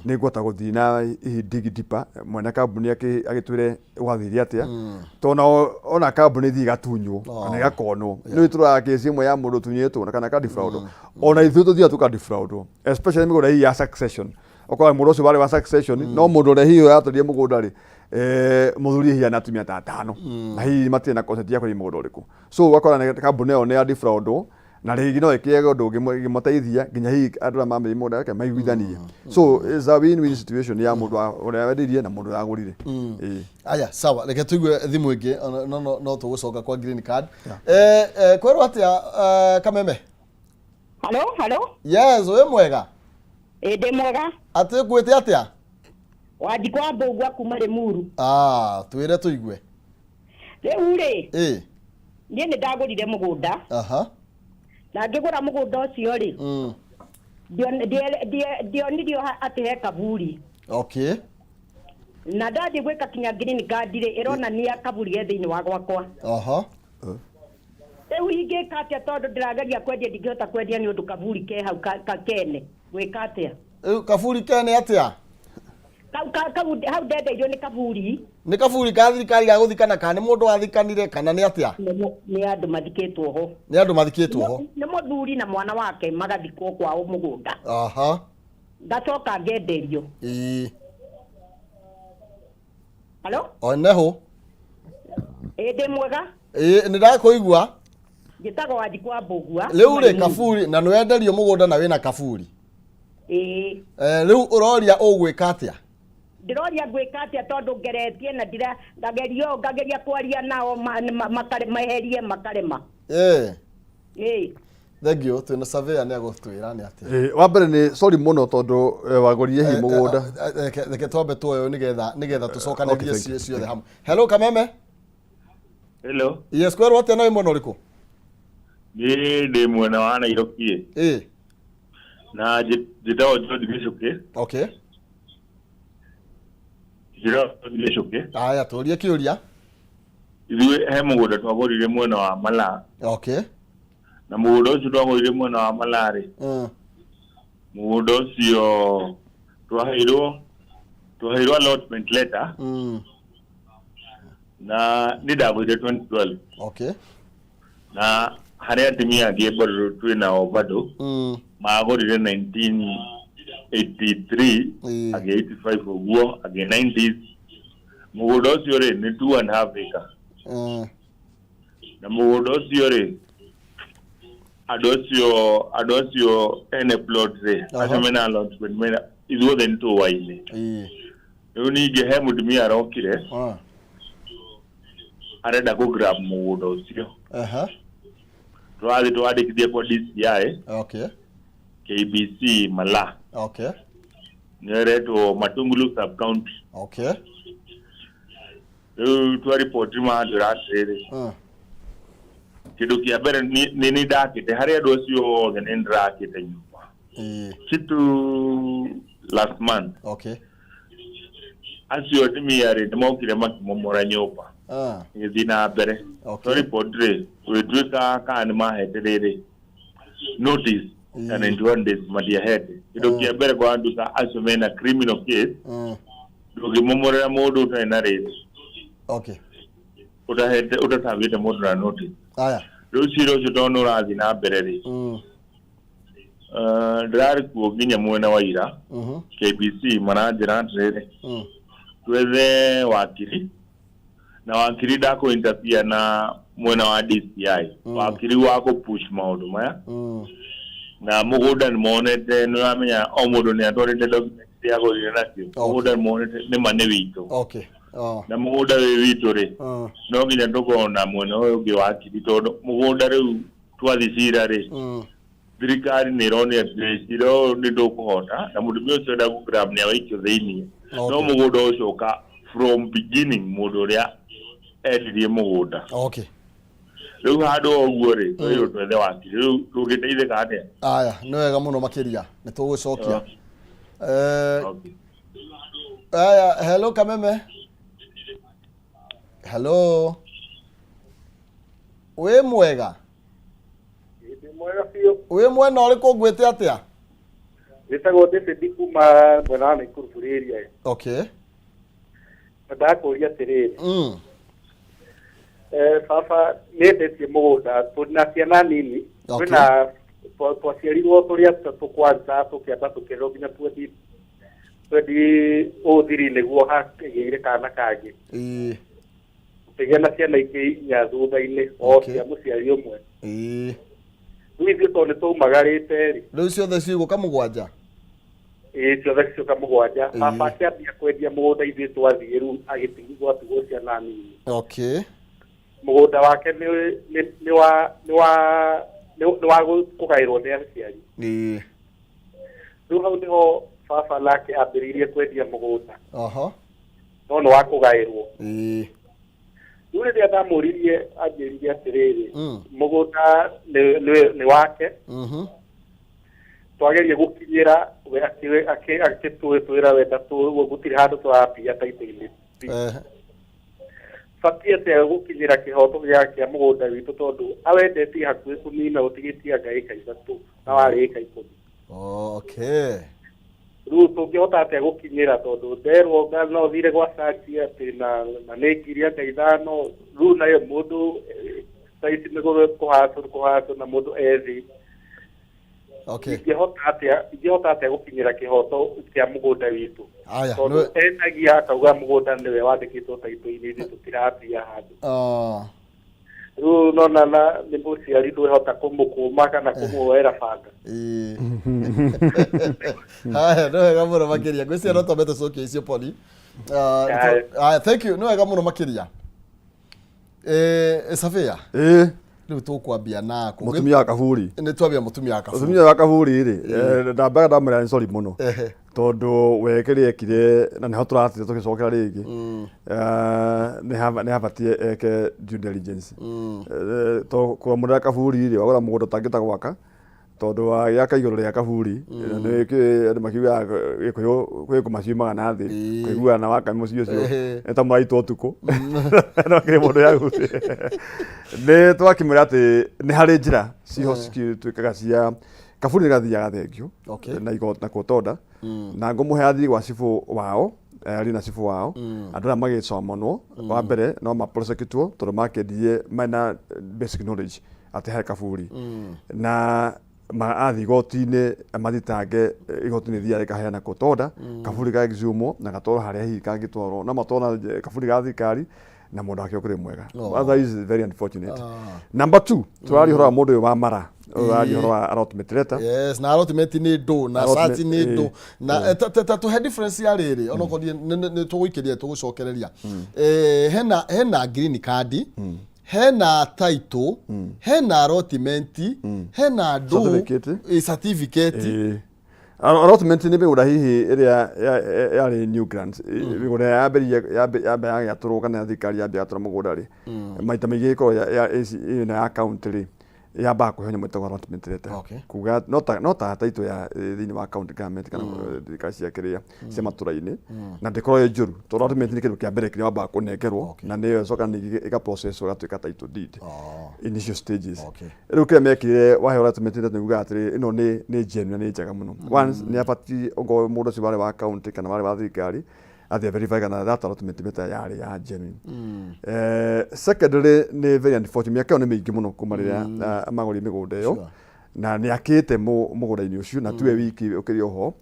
Nĩ ngũhota gũthiĩ na hihi dig deeper, mwene kambuni agĩtwĩre gwathire atĩa, tondũ nao ona kambuni ithiĩ igatunywo kana igakonwo. Nĩ tũroraga kesi ĩmwe ya mũndũ ũtunyĩtwo na kana akadefraudwo, ona ithuĩ tũthiaga tũkadefraudwo, especially mĩgũnda hihi ya succession. Ũkora mũndũ ũcio warĩ wa succession, no mũndũ ũrĩa hihi ũratũrie mũgũnda rĩ, mũthuri hihi ana atumia ta atano, na hihi matirĩ na consent ya kũrĩa mũgũnda ũrĩkũ. So ũgakora kambuni ĩyo nĩ ya defraudwo, na rĩngĩ no ĩkĩage ũndũ ũngĩ ĩngĩmateithia nginya hihi andũ arĩa mamĩrĩ mũgũnda yake maiguithanie. So it's a win-win situation ya mũndũ ũrĩa wendirie na mũndũ ũrĩa agũrire. Ĩĩ. Aya, sawa, reke tũigue thimũ ĩngĩ. No tũgũcoka kwa green card. Kwerwo atĩa, Kameme? Halo, halo. Yes, wĩ mwega? Ĩ, ndĩ mwega. Atĩ ngwĩte atĩa? Wanjikũ wa Mbũgua kuma Limuru. Ah, twĩre tũigue. Rĩu rĩ, niĩ nĩ ndagũrire mũgũnda. Na ngĩgũra mũgũnda ũcio rĩ, ndionirio atĩ he kaburi. Na ndathiĩ gwĩka kinya green card rĩ, ĩronania kaburi ge thĩinĩ wa gwakwa. Rĩu ingĩka atĩa, tondũ ndĩrageria kwendia, ndingĩhota kwendia nĩ ũndũ kaburi ke hau kene. Gwĩka atĩa? Rĩu kaburi kene atĩa? Kau hau ndendeirio nĩ kaburi. Nĩ kaburi ka thirikari ga gũthikana, kana nĩ mũndũ wathikanire, kana nĩ atĩa? Nĩ andũ mathikĩtwo ho. Nĩ andũ mathikĩtwo ho? Nĩ mũthuri na mwana wake magathikwo kwao mũgũnda. Ngacoka ngenderio. Halo? Oneho. Ĩ, ndĩ mwega. Ĩĩ, nĩ ndakũigua. Njĩtagwo Wanjikũ wa Mbũgua. Rĩu rĩ, kaburi, na nĩ wenderio mũgũnda na wĩna kaburi? Ĩĩ. Rĩu ũroria ũgwĩka atĩa? Ndĩroria ngwĩka atĩa, tondũ ngeretie na ndira ngageria ũũ, ngageria kwaria nao meherie makarema. Ĩĩ. Thank you. Twĩna surveyor, nĩ agũtwĩra nĩ atĩa. Wa mbere nĩ sorry mũno tondũ wagũrire hihi mũgũnda. Reke twambe tuoyo nĩgetha tũcokanĩrie Okay, thank you. ciothe hamwe. Hello, Kameme. Hello. Yes, kwerwo atĩa na wĩ mwena ũrĩkũ? Niĩ ndĩ mwena wa Nairobi. Na njĩtagwo George Gĩcũkĩ. Njĩtagwo George Gĩcũkĩ. Aya, tũrie kĩũria. Ithuĩ he mũgũnda twagũrire mwena wa Malaa. Okay. Na mũgũnda ũcio twagũrire mwena wa Malaa rĩ, mũgũnda ũcio twaheirwo allotment letter na nĩ ndagũrire 2012. Okay. Na harĩ atumia angĩ bado twĩ nao bado magũrire 1983, angĩ 85 ũguo, angĩ 90s. Mũgũnda ũcio rĩ nĩ 2.5 acre. Na mũgũnda ũcio rĩ, andũ acio ene plot rĩ, acio mena allotment mena ithuothe nĩ tũwaine. Rĩu ningĩ he mũtumia arokire arenda kũ grab mũgũnda ũcio. Tũrathiĩ twandĩkithia kwa DCI. KBC Malaa. Nĩyo ĩretwo Matungulu sub county. Rĩu twa riboti manjĩra atĩrĩrĩ, kĩndũ kĩa mbere nĩ nĩ ndakĩte harĩ andũ acio othe, nĩ ndĩrakĩte nyũmba kitu last month. Acio atumia rĩ, nĩ mokire makĩmomora nyũmba ĩgĩthiĩ na mbere. Twa riboti rĩ, gũgĩtuĩka kana nĩ mahete rĩrĩ notice ya 91 days, matiahete. Kĩndũ kĩa mbere kwanduka acio mena criminal case. Ndũngĩmomorera mũndũ ũtarĩ na rĩrĩ, ũtahete, ũtatambĩte mũndũ na notice. Aya. Rĩu cira ũcio tondũ nĩ ũrathiĩ na mbere rĩ, ndĩrarĩ kuo nginya mwena wa ira. KBC maranjĩra atĩrĩrĩ, twethe wakiri, na wakiri ndakũ interfere na mwena wa DCI, wakiri wa kũ push maũndũ maya. Na mũgũnda nĩ monete, nĩ ũramenya o mũndũ nĩ atwarĩte document iria agũrire nacio. Mũgũnda nĩ monete nĩ ma nĩ witũ. Na mũgũnda wĩ witũ rĩ, no nginya tũkorwo na mwena ũyũ ũngĩ wakiri, tondũ mũgũnda rĩu twathi cira rĩ, thirikari nĩ ĩronio atĩ cira ũyũ nĩ ndũkũhota, na mũtumia ũcio enda gũ-grab nĩ awaikio thĩiniĩ. No mũgũnda ũcoka from beginning mũndũ ũrĩa endirie mũgũnda. Rĩu handũ o ũguo rĩ, twagĩrĩirwo twethe wakiri. Rĩu tũngĩteithĩka atĩa? Aya, nĩ wega mũno makĩria, nĩ tũgũcokia. Aya, hello Kameme. Hello, wĩ mwega? Ndĩ mwega biũ. Wĩ mwena ũrĩkũ, ngwĩte atĩa? Wĩtagwo David kuma mwena wa Naikuru Free area. Na ndakũria atĩrĩrĩ, baba nĩ endetie mũgũnda, tũrĩ na ciana nini. Twĩna twaciarirwo tũrĩ atatũ kwanza, tũkĩamba tũkĩrerwo nginya twenty o three nĩguo hakĩgĩire kana kangĩ. Tũkĩgĩa na ciana ingĩ inya thutha-inĩ o cia mũciari ũmwe. Rĩu ithuĩ tondũ nĩ twaumagarĩte rĩ, Rĩu ciothe cigũka mũgwanja? Ĩĩ, ciothe ciũka mũgwanja. Baba akĩambia kwendia mũgũnda, ithuĩ twathiĩ, rĩu agĩtigwo atigwo ciana nini. Mũgũnda wake nĩ wa kũgaĩrwo nĩ aciari. Rĩu hau nĩho baba nake ambĩrĩirie kwendia mũgũnda, no nĩ wa kũgaĩrwo. Rĩu rĩrĩa ndamũririe, anjĩrire atĩrĩrĩ, mũgũnda nĩ wake. Twageria gũkinyĩra we, akĩtwĩra wenda gũtirĩ handũ tũrapia taitũ-inĩ. Batiĩ atĩa gũkinyĩra kĩhoto kĩa mũgũnda witũ, tondũ awendetie hakuhĩ kũnina, ũtigĩtie anga ĩka 3 na warĩ ĩka 10? Rĩu tũngĩhota atĩa gũkinyĩra, tondũ nderwo nga no thire gwa search atĩ na nĩ ngiri anga 5. Rĩu nayo mũndũ, thaa ici nĩ kũhatũ na mũndũ ethi. Ingĩhota atĩa gũkinyĩra kĩhoto kĩa mũgũnda witũ, Aya, tondũ endagia akauga mũgũnda nĩwe wandĩkĩtwo taitũ-inĩ, ithuĩ tũtiratia handũ. Rĩu nona na nĩ mũciari, ndwĩhota kũmũkũma kana kũmuoera banga. Ĩĩ. Haya, nĩ wega mũno makĩria. Ngwĩciria no twambe tũcokie icio poli. Haya, thank you, nĩ wega mũno makĩria. Safia. Rĩu tũkwambia naku. Mũtumia wa kaburi. Nĩ twambia mũtumia wa kaburi. Mũtumia wa kaburi rĩ, ndambaga ndamwĩra nĩ sorry mũno, tondũ we kĩrĩa ekire na nĩho tũratire tũgĩcokera rĩngĩ, nĩ habatiĩ eke due diligence. To kwamũrĩra kaburi rĩ, wagũra mũgũnda ũtangĩhota gwaka. Tondũ wa gĩaka igũrũ rĩa kaburi, na nĩ andũ makiugaga Gĩkũyũ kwĩ ngoma ciumaga na thĩ. Kũiguana na waka mũciĩ ũcio nĩ ta mũraitwo ũtukũ. No kĩrĩ mũndũ yagu. Nĩ twakĩmwĩra atĩ nĩ harĩ njĩra ciho cituĩkaga cia kaburi nĩ gathiaga thengio na igoti na court order, na ngũmũhe athiĩ gwa cibũ wao, arie na cibũ wao, andũ aya magĩcomonwo. Wa mbere no ma prosecutwo tondũ makĩendirie mena basic knowledge atĩ he kaburi, na athiĩ igoti-inĩ mathitange, igoti nĩ thiaga rĩkaheana court order, kaburi ga exhume na gatwarwo harĩa hihi kangĩtwarwo, no matwarwo na kaburi ga thirikari na mũndũ wake ũkĩrĩ mwega. Otherwise very unfortunate. Number two, tũraria ũhoro wa mũndũ ũyũ wa mara, ũraria ũhoro wa allotment letter. Yes, na allotment nĩ ndũ na Allotment, search nĩ ndũ na ta tũhe difference ya rĩrĩ, onokorwo nĩ tũgũikĩria tũgũcokereria. Hena green card, hena title, hena allotment, hena ndũ. Certificate. Certificate. Allotment nĩ mĩgũnda hihi ĩrĩa yarĩ new grant, mĩgũnda yambĩrĩirie yamba yagĩatũrwo kana thirikari yambia yatũra mũgũnda rĩ, maita maingĩ ĩkoragwo ĩno ya county rĩ, yambaga kũheo nyamũ ĩtagwo allotment letter. Kuga no ta title ya thĩinĩ wa county government kana thirikari cia kĩrĩa cia matũra-inĩ, na ndĩkoragwo ĩ njũru tondũ allotment nĩ kĩndũ kĩa mbere kĩrĩa wambaga kũnengerwo, na nĩyo ĩcoka ningĩ ĩga process ĩgatuĩka title deed, initial stages. Rĩu kĩrĩa mekire waheo allotment letter nĩ ugaga atĩrĩ, ĩno nĩ genuine na nĩ njega mũno. Once nĩ abatiĩ okorwo mũndũ ũcio warĩ wa county kana warĩ wa thirikari athiĩ verify kana that allotment letter yarĩ ya genuine. Secondly, nĩ very unfortunate, mĩaka ĩyo nĩ mĩingĩ mũno kuma rĩrĩa magũrire mĩgũnda ĩyo, na nĩ akĩte mũgũnda-inĩ ũcio na tiwe wiki ũkĩrĩ oho.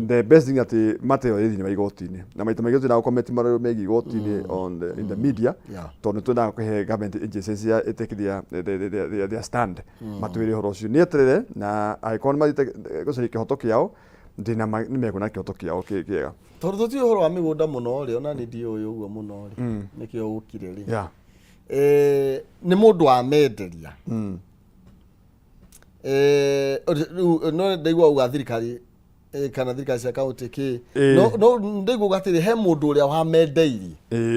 The best thing atĩ mata ĩyo ĩ thĩinĩ wa igoti-inĩ, na maita maingĩ twendaga gũcomment marĩa megiĩ igoti-inĩ in the media, tondũ nĩ twendaga kũhe government agencies ya ĩtake their stand, matwĩre ũhoro ũcio. Nĩ eterere, na angĩkorwo nĩ mathiĩte gũcaria kĩhoto kĩao, ndĩna ma nĩ mekuona kĩhoto kĩao kĩ kĩega. Tondũ tũtiũĩ ũhoro wa mĩgũnda mũno rĩ, ona niĩ ndiũĩ ũguo mũno rĩ, nĩkĩo ũkire rĩ. Nĩ mũndũ wamenderia. Rĩu no ndaigua uga thirikari, kana thirikari cia kaunti kĩ, no ndaigua uga atĩrĩ, he mũndũ ũrĩa wamendeirie,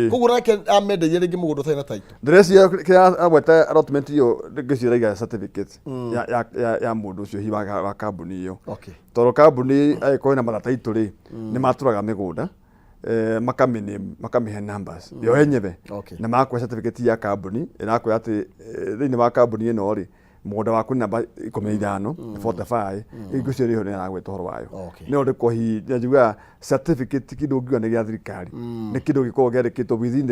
koguo nake amendeirie rĩngĩ mũgũnda ũtarĩ na title. Ndĩreciria kĩrĩa agweta allotment ĩyo, ngĩciria raiga certificate ya mũndũ ũcio hihi wa kambuni ĩyo, tondũ kambuni angĩkorwo ĩna marataitũ rĩ, nĩ matũraga mĩgũnda, makamĩname, makamĩhe numbers yo enyewe, na magakuhe certificate ya kambuni ĩrakwĩra atĩ thĩinĩ wa kambuni ĩno rĩ, mũgũnda waku nĩ namba 15, 45. Ngwĩciria nĩho nĩ aragweta ũhoro wayo. No ndĩko hihi njugaga certificate ti kĩndũ ũngiuga nĩ gĩa thirikari, nĩ kĩndũ gĩkoragwo kĩandĩkĩtwo within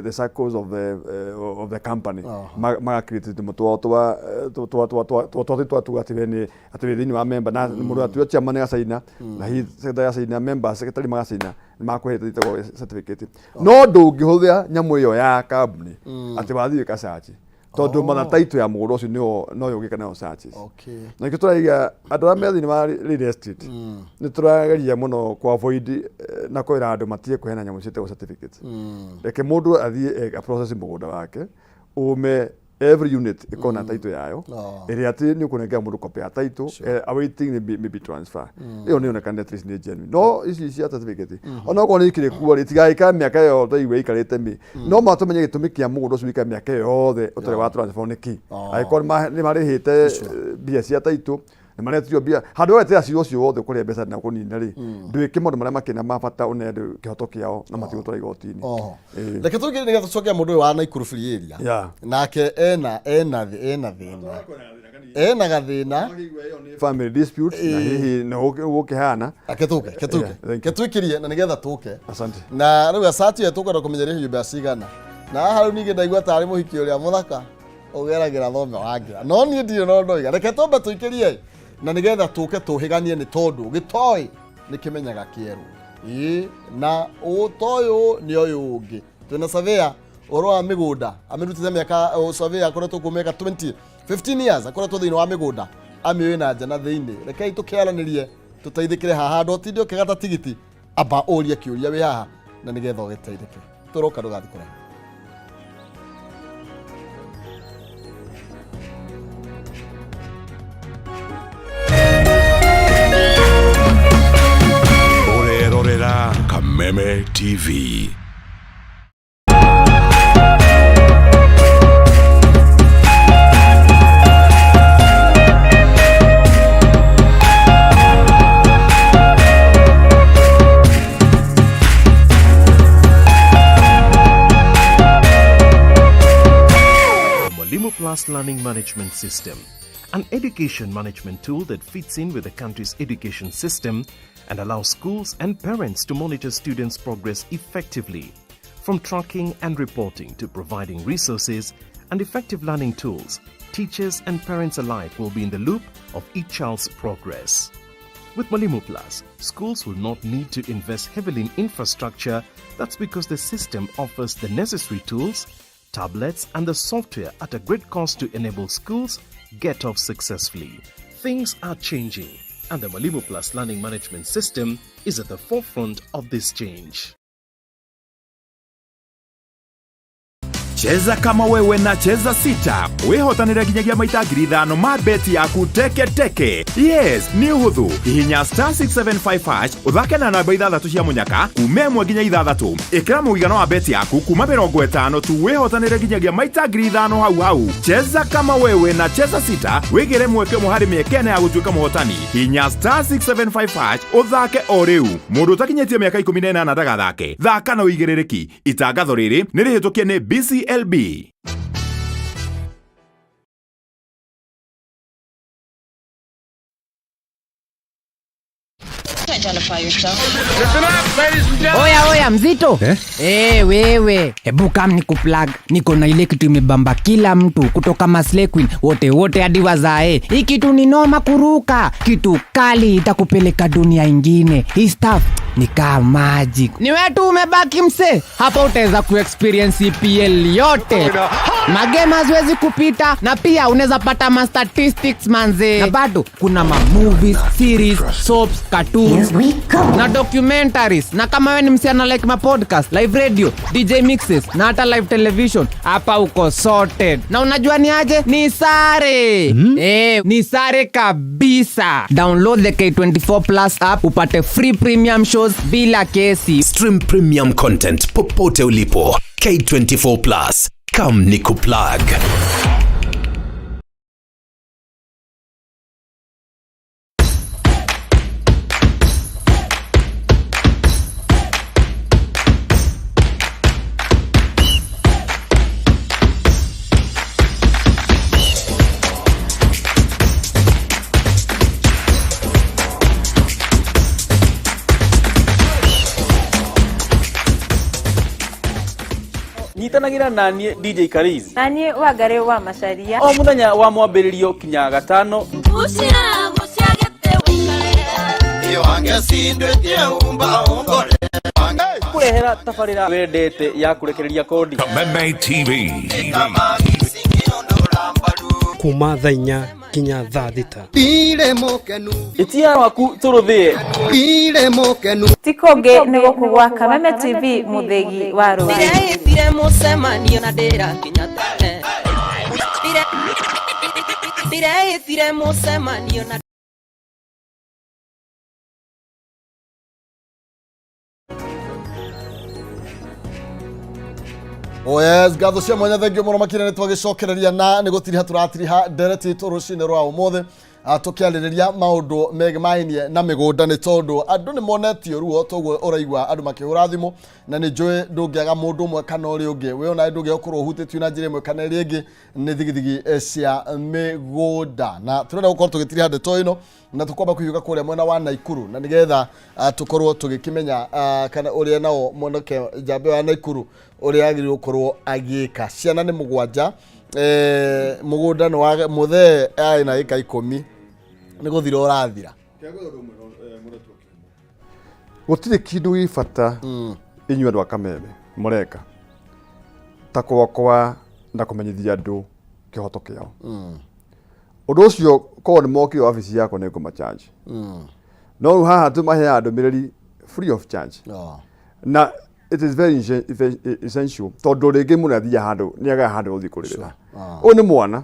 the circles of the company. Maga create tũmũ twao twa twa twa twa twa twa twa tuga atĩ we nĩ atĩ wĩ thĩinĩ wa member, na mũndũ atuĩka chairman agacaina, na hihi secretary agacaina, member secretary magacaina, nĩ makũhete ĩtagwo certificate. No ndũngĩhũthĩra nyamũ ĩyo ya kambuni atĩ wathiĩ wĩka search, tondũ mother title ya mũgũnda ũcio nĩyo no yũgĩka nayo searches. Na nĩkĩo tũraiga andũ arĩa me thĩinĩ wa real estate nĩ tũrageria mũno ku avoid na kwĩra andũ matige kũheana nyamũ ciĩtagwo certificates. Reke mũndũ athiĩ process mũgũnda wake ume, every unit ĩkorwo na title yayo, ĩrĩa atĩ nĩ ũkũnengera mũndũ copy ya title, awaiting maybe transfer ĩyo nĩ yonekane at least nĩ genuine. No ici cia certificate, ona okorwo nĩ ikĩrĩ kuo rĩ, itigaikara mĩaka ĩyo yothe igwe ikarĩte mĩ, no ma tũmenye gĩtũmi kĩa mũgũnda ũcio wĩikare mĩaka ĩyo yothe ũtarĩ wa transfer nĩ kĩ. Angĩkorwo nĩ marĩhĩte mbia cia title, nĩ maretirio mbia handũ wetera cira ũcio wothe kũrĩa mbeca na kũnina rĩ, ndwĩke maũndũ marĩa makĩna ma bata, ũne andũ kĩhoto kĩao na matigũtwara igoti-inĩ. Ĩĩ. Reke tũingĩre nĩgetha tũcoke mũndũ ũyũ wa Naikuru Free Area. Nake ena thĩna, ena gathĩna. Family dispute na hihi no gũkĩhana. Ake tũke, ke tũke. Yeah, thank you. Ke twĩkĩrie na nĩgetha tũke. Asante. Na rĩu acati ĩyo tũkwenda kũmenya rĩhio mbeca cigana, na haha rĩu ningĩ ndaigua tarĩ mũhiki ũrĩa mũthaka ũgeragĩra thome wangĩra, no niĩ ndirĩ no ndoiga. Reke twambe tũikĩrie na nĩgetha tũke tũhĩganie, nĩ tondũ gĩtoĩ nĩ kĩmenyaga kĩerũ ĩĩ, na ũtoyũ nĩ ũyũ ũngĩ. Twĩna surveyor ũhoro wa mĩgũnda amĩrutĩte mĩaka, surveyor akoretwo kuo mĩaka 20 15 years, akoretwo thĩinĩ wa mĩgũnda, amĩũĩ na nja na thĩinĩ. Rekei tũkĩaranĩrie tũteithĩkĩre haha, andũ ũtinde ũkĩgata tigiti, amba ũrie kĩũria wĩ haha na nĩgetha ũgĩteithĩke. Tũroka, ndũgathiĩ kũraihu. Ũrerorera Kameme TV. Plus Learning Management System, an education management tool that fits in with the country's education system and allows schools and parents to monitor students' progress effectively. From tracking and reporting to providing resources and effective learning tools, teachers and parents alike will be in the loop of each child's progress. With Mwalimu Plus, schools will not need to invest heavily in infrastructure. That's because the system offers the necessary tools, tablets, and the software at a great cost to enable schools get off successfully. Things are changing, and the Mwalimu Plus Learning Management System is at the forefront of this change. Cheza kama wewe na Cheza Sita wihotanire nginyagia maita 5,000 ma beti yaku teke teke. Yes, nĩ ũhũthũ. Hihinya star 675 hash ũthake na namba ithathatũ cia mũnyaka kuma 1 nginya 6. Ĩkĩra mũigana wa beti yaku kuma 50 tu wihotanire nginyagia maita 5,000 hau hau. Cheza kama wewe na Cheza Sita wĩgĩre mweke ũmwe harĩ mĩeke ĩna ya gũtuĩka mũhotani. Hihinya star 675 hash ũthake o rĩu. Mũndũ ũtakinyĩtie mĩaka 18 ndagathake. Thaka na ũigĩrĩrĩki. Itangatho rĩrĩ nĩ rĩhĩtũkie nĩ BCLB. Oya oya mzito eh? Eh, wewe hebu kam nikuplug, niko na ile kitu imebamba kila mtu kutoka Maslay Queen wote wote hadi wazae. Hii kitu ni noma kuruka, kitu kali itakupeleka dunia ingine. Hii stuff ni kama magic. Ni wewe tu umebaki mse, hapa utaweza kuexperience EPL yote. Magame haziwezi kupita, na pia unaweza pata ma statistics manze. Na bado kuna ma movies, series, soaps, cartoons na documentaries. Na kama wewe ni msichana like ma podcast, live radio, DJ mixes na hata live television, hapa uko sorted. Na unajua ni aje? Ni sare. Ni sare kabisa. Download the K24 Plus app upate free premium shows bila kesi. Stream premium content popote ulipo. K24 Plus. Come nikuplug. Nyitanagĩra naniĩ DJ Karizi na niĩ Wangari wa Macharia o mũthenya wa mwambĩrĩrio kinya gatano. Kũrehera tabarĩra wendete ya kũrekereria kodi. Kameme TV. Kuma thaa 4 kinya thaa 6. Ĩtia waku tũrũthĩe. Ti kũngĩ nĩ gũkũ gwa Kameme TV mũthĩgi wa rũrĩrĩ. Ndĩreĩtire mũcemanio na ndĩrakinya tene. Ndĩreĩtire mũcemanio na Oh yes, ngatho cia mwanya thengio mũno makĩria nĩ twagĩcokereria na nĩ gũtiriha tũratiriha ndereti itũ rũcinĩ rwa ũmũthĩ tũkĩarĩrĩria maũndũ megemainie na mĩgũnda nĩ tondũ andũ nĩ monetio ruo toguo ũraigua andũ makĩhũra thimũ na nĩ njũĩ ndũngĩaga mũndũ ũmwe kana ũrĩa ũngĩ we onawe ndũngĩaga gũkorwo ũhutĩtio na njĩra ĩmwe kana ĩrĩa ĩngĩ nĩ thigithigi cia mĩgũnda na tũrenda gũkorwo tũgĩtiriha ndeto ĩno na tũkwamba kũhiũka kũrĩa mwena wa Naikuru na nĩgetha tũkorwo tũgĩkĩmenya kana ũrĩa nao mwanake njamba wa Naikuru ũrĩa agĩrĩirwo gũkorwo agĩka. Ciana nĩ 7, mũgũnda nĩ wa mũthee arĩ na ĩka 10 nĩ gũthira ũrathira. Gũtirĩ kĩndũ gĩ bata inyuĩ andũ a Kameme mũreka ta kwakwa na kũmenyithia andũ kĩhoto kĩao. Ũndũ ũcio korwo nĩ mokire wabici yakwa nĩ ngũmacharge. No rĩu haha tũmaheaga ndũmĩrĩri free of charge. Na it is very essential tondũ rĩngĩ mũndũ athiaga handũ nĩ agaga handũ gũthiĩ kũrĩrĩra. Ũyũ nĩ mwana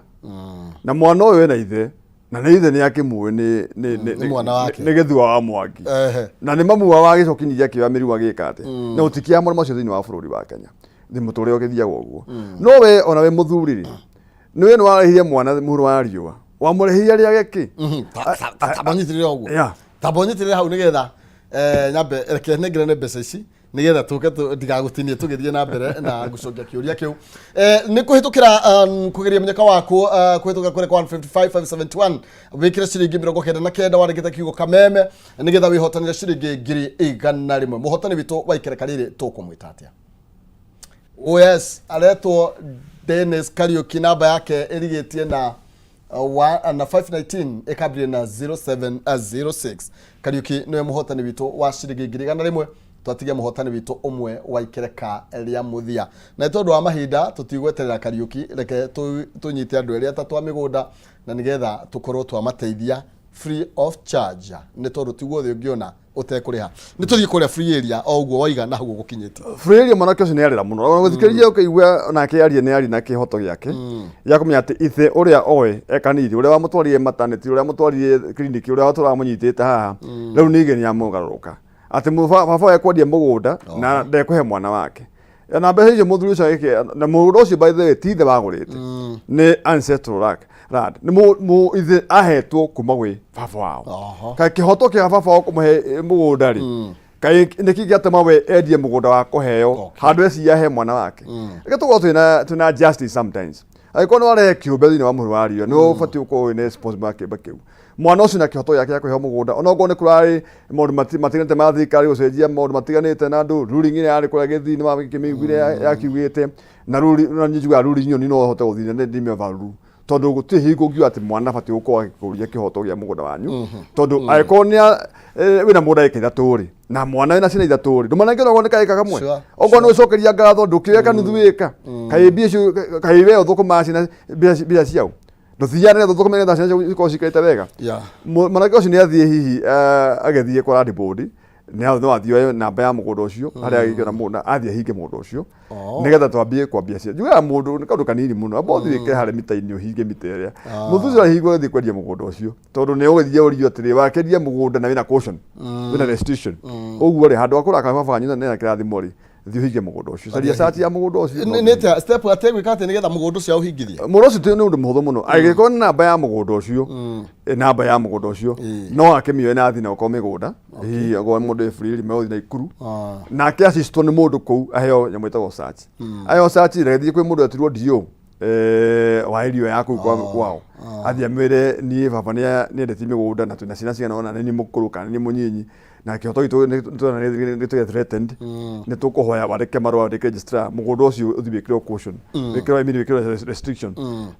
na mwana ũyũ ena ithe na nĩ ithe nĩ akĩmũĩ nĩ mwana wake nĩ gĩthua wa Mwangi na nĩ mamu wa gĩcoki gĩakĩoya mĩrigo agĩka atĩa na gũtikĩa mwana macio thĩinĩ wa bũrũri wa Kenya nĩ mũtũrĩre ũgĩthiaga ũguo. No we ona we mũthuri rĩ nĩ we nĩ warehire mwana mũhuro wa riũa wamũrehire rĩage kĩ tamba nyitĩrĩre ũguo tamba nyitĩrĩre hau nĩgetha nyambe reke nengere mbeca ici Nĩgetha tũke ndigagũtinie tũgĩthiĩ na mbere na gũcokia kĩũria kĩu. Nĩ kũhĩtũkĩra kũgeria mũnyaka waku kũhĩtũkĩra kũrĩ kwa 155 571, wĩkĩre ciringi 99, wandĩkĩte kiugo Kameme, nĩgetha wĩhotanĩre ciringi 100,000. Mũhotani witũ wa ikereka rĩrĩ tũkũmwĩta atĩa? Oh yes, aretwo Dennis Kariuki, namba yake ĩrigĩtie na na 519, ĩkambĩrĩria na 0706. Kariuki nĩwe mũhotani witũ wa ciringi 100,000. Twatigia mũhotani witũ ũmwe wa ikereka rĩa mũthia, na nĩ tondũ wa mahinda tũtigweterera Kariuki, reke tũnyite andũ erĩ atatũ a mĩgũnda na nĩgetha tũkorwo twamateithia free of charge, nĩ tondũ tiguo thĩ ũngĩona ũtekũrĩha. Nĩ tũthiĩ kũrĩa free area o ũguo waiga na hau ũgũkinyĩtie. Free area, mwanake ũcio nĩ arĩra mũno. Ona gũthikĩrĩria ũkĩigua onake arie nĩ arie na kĩhoto gĩake gĩa kũmenya atĩ ithe ũrĩa oĩ ekaniri, ũrĩa wamũtwarire maternity, ũrĩa wamũtwarire kiriniki, ũrĩa watũraga mũnyitĩte haha, rĩu ningĩ nĩ amũgarũrũka atĩ baba ekwendia mũgũnda na ndekũhe mwana wake na mbeca icio. Mũthuri ũcio agĩke na mũgũnda ũcio, by the way, ti ithe wagũrĩte, nĩ ancestral land, nĩ ithe ahetwo kuma gwĩ baba wao. Kaĩ kĩhoto kĩa baba wao kũmũhe mũgũnda rĩ, kaĩ nĩkĩ gĩatũma we endie mũgũnda wa kũheo handũ eci ahe mwana wake? Reke tũkorwo twĩna justice sometimes. Angĩkorwo nĩ warehe kĩũmbe thĩinĩ wa mũhuro wa riũa, nĩ ũbatiĩ gũkorwo wĩna responsible ya kĩũmbe kĩu. Mwana ũcio na kĩhoto gĩake gĩa kũheo mũgũnda, onokorwo nĩ kũrarĩ maũndũ matiganĩte ma thirikari gũcenjia maũndũ matiganĩte na andũ, ruling ĩrĩa yarĩ kũrĩa Gĩthii nĩ makĩmĩiguire yakiugĩte na ruling, na niĩ njugaga ruling ĩyo niĩ no hote gũthiĩ na ndime overrule, tondũ gũtirĩ hingo ũngiuga atĩ mwana abatiĩ gũkorwo agĩkũria kĩhoto gĩa mũgũnda wanyu, tondũ angĩkorwo nĩ wĩna mũgũnda ĩka 3 rĩ, na mwana wĩna ciana 3 rĩ, ndũmanengere okorwo nĩ kaĩka kamwe, okorwo nĩ ũcokeria ngatho ndũkĩweka nuthu wĩka, kaĩ mbia icio, kaĩ we ũthũkũmaga ciana mbia ciao, ndũthiaga nĩgetha ũthũkũme nĩgetha ciana ciaku ikorwo cikarĩte wega. Mwanake ũcio nĩ athiĩ hihi agĩthiĩ kwa land board, nĩ no athiĩ oe namba ya mũgũnda ũcio harĩa agĩkĩra mũgũnda, athiĩ ahinge mũgũnda ũcio nĩgetha twambie kwambia cia njugaga mũndũ nĩ kaũndũ kanini mũno, amba ũthiĩ wĩkĩre harĩa mita-inĩ, ũhinge mita ĩrĩa mũthuri ũcio ahingwo agĩthiĩ kwendia mũgũnda ũcio, tondũ nĩ ũgĩthiĩ ũrio atĩrĩ, wakendia mũgũnda na wĩna caution, wĩna restitution, ũguo rĩ, handũ ha kũrakara baba wanyu na kĩrathimo rĩ, thiĩ ũhinge mũgũnda ũcio, caria search ya mũgũnda ũcio. Nĩ atĩa step ategwĩka atĩ nĩgetha mũgũnda ũcio aũhingithie? Mũgũnda ũcio nĩ ũndũ mũhũthũ mũno. Angĩkorwo nĩ namba ya mũgũnda ũcio, namba ya mũgũnda ũcio no akĩmĩoe na athiĩ na okorwo mĩgũnda hihi okorwo mũndũ wĩ free megũthiĩ na ikuru, nake assistwo nĩ mũndũ kũu, aheo nyamũ ĩtagwo search, aheo search, reke kwĩ mũndũ etirwo DO wa area ya kũu kwao, athiĩ amwĩre, niĩ baba nĩ nĩendetie mĩgũnda na twĩna ciana cigana ũna, nĩ niĩ mũkũrũ kana nĩ niĩ mũnyinyi, na kĩhoto gitũ nĩ tũrona nĩ tũgĩa threatened, nĩ tũkũhoya wandĩke marũa, wandĩke registrar, mũgũnda ũcio ũthiĩ wĩkĩrwo caution, wĩkĩrwo, I mean, wĩkĩrwo restriction,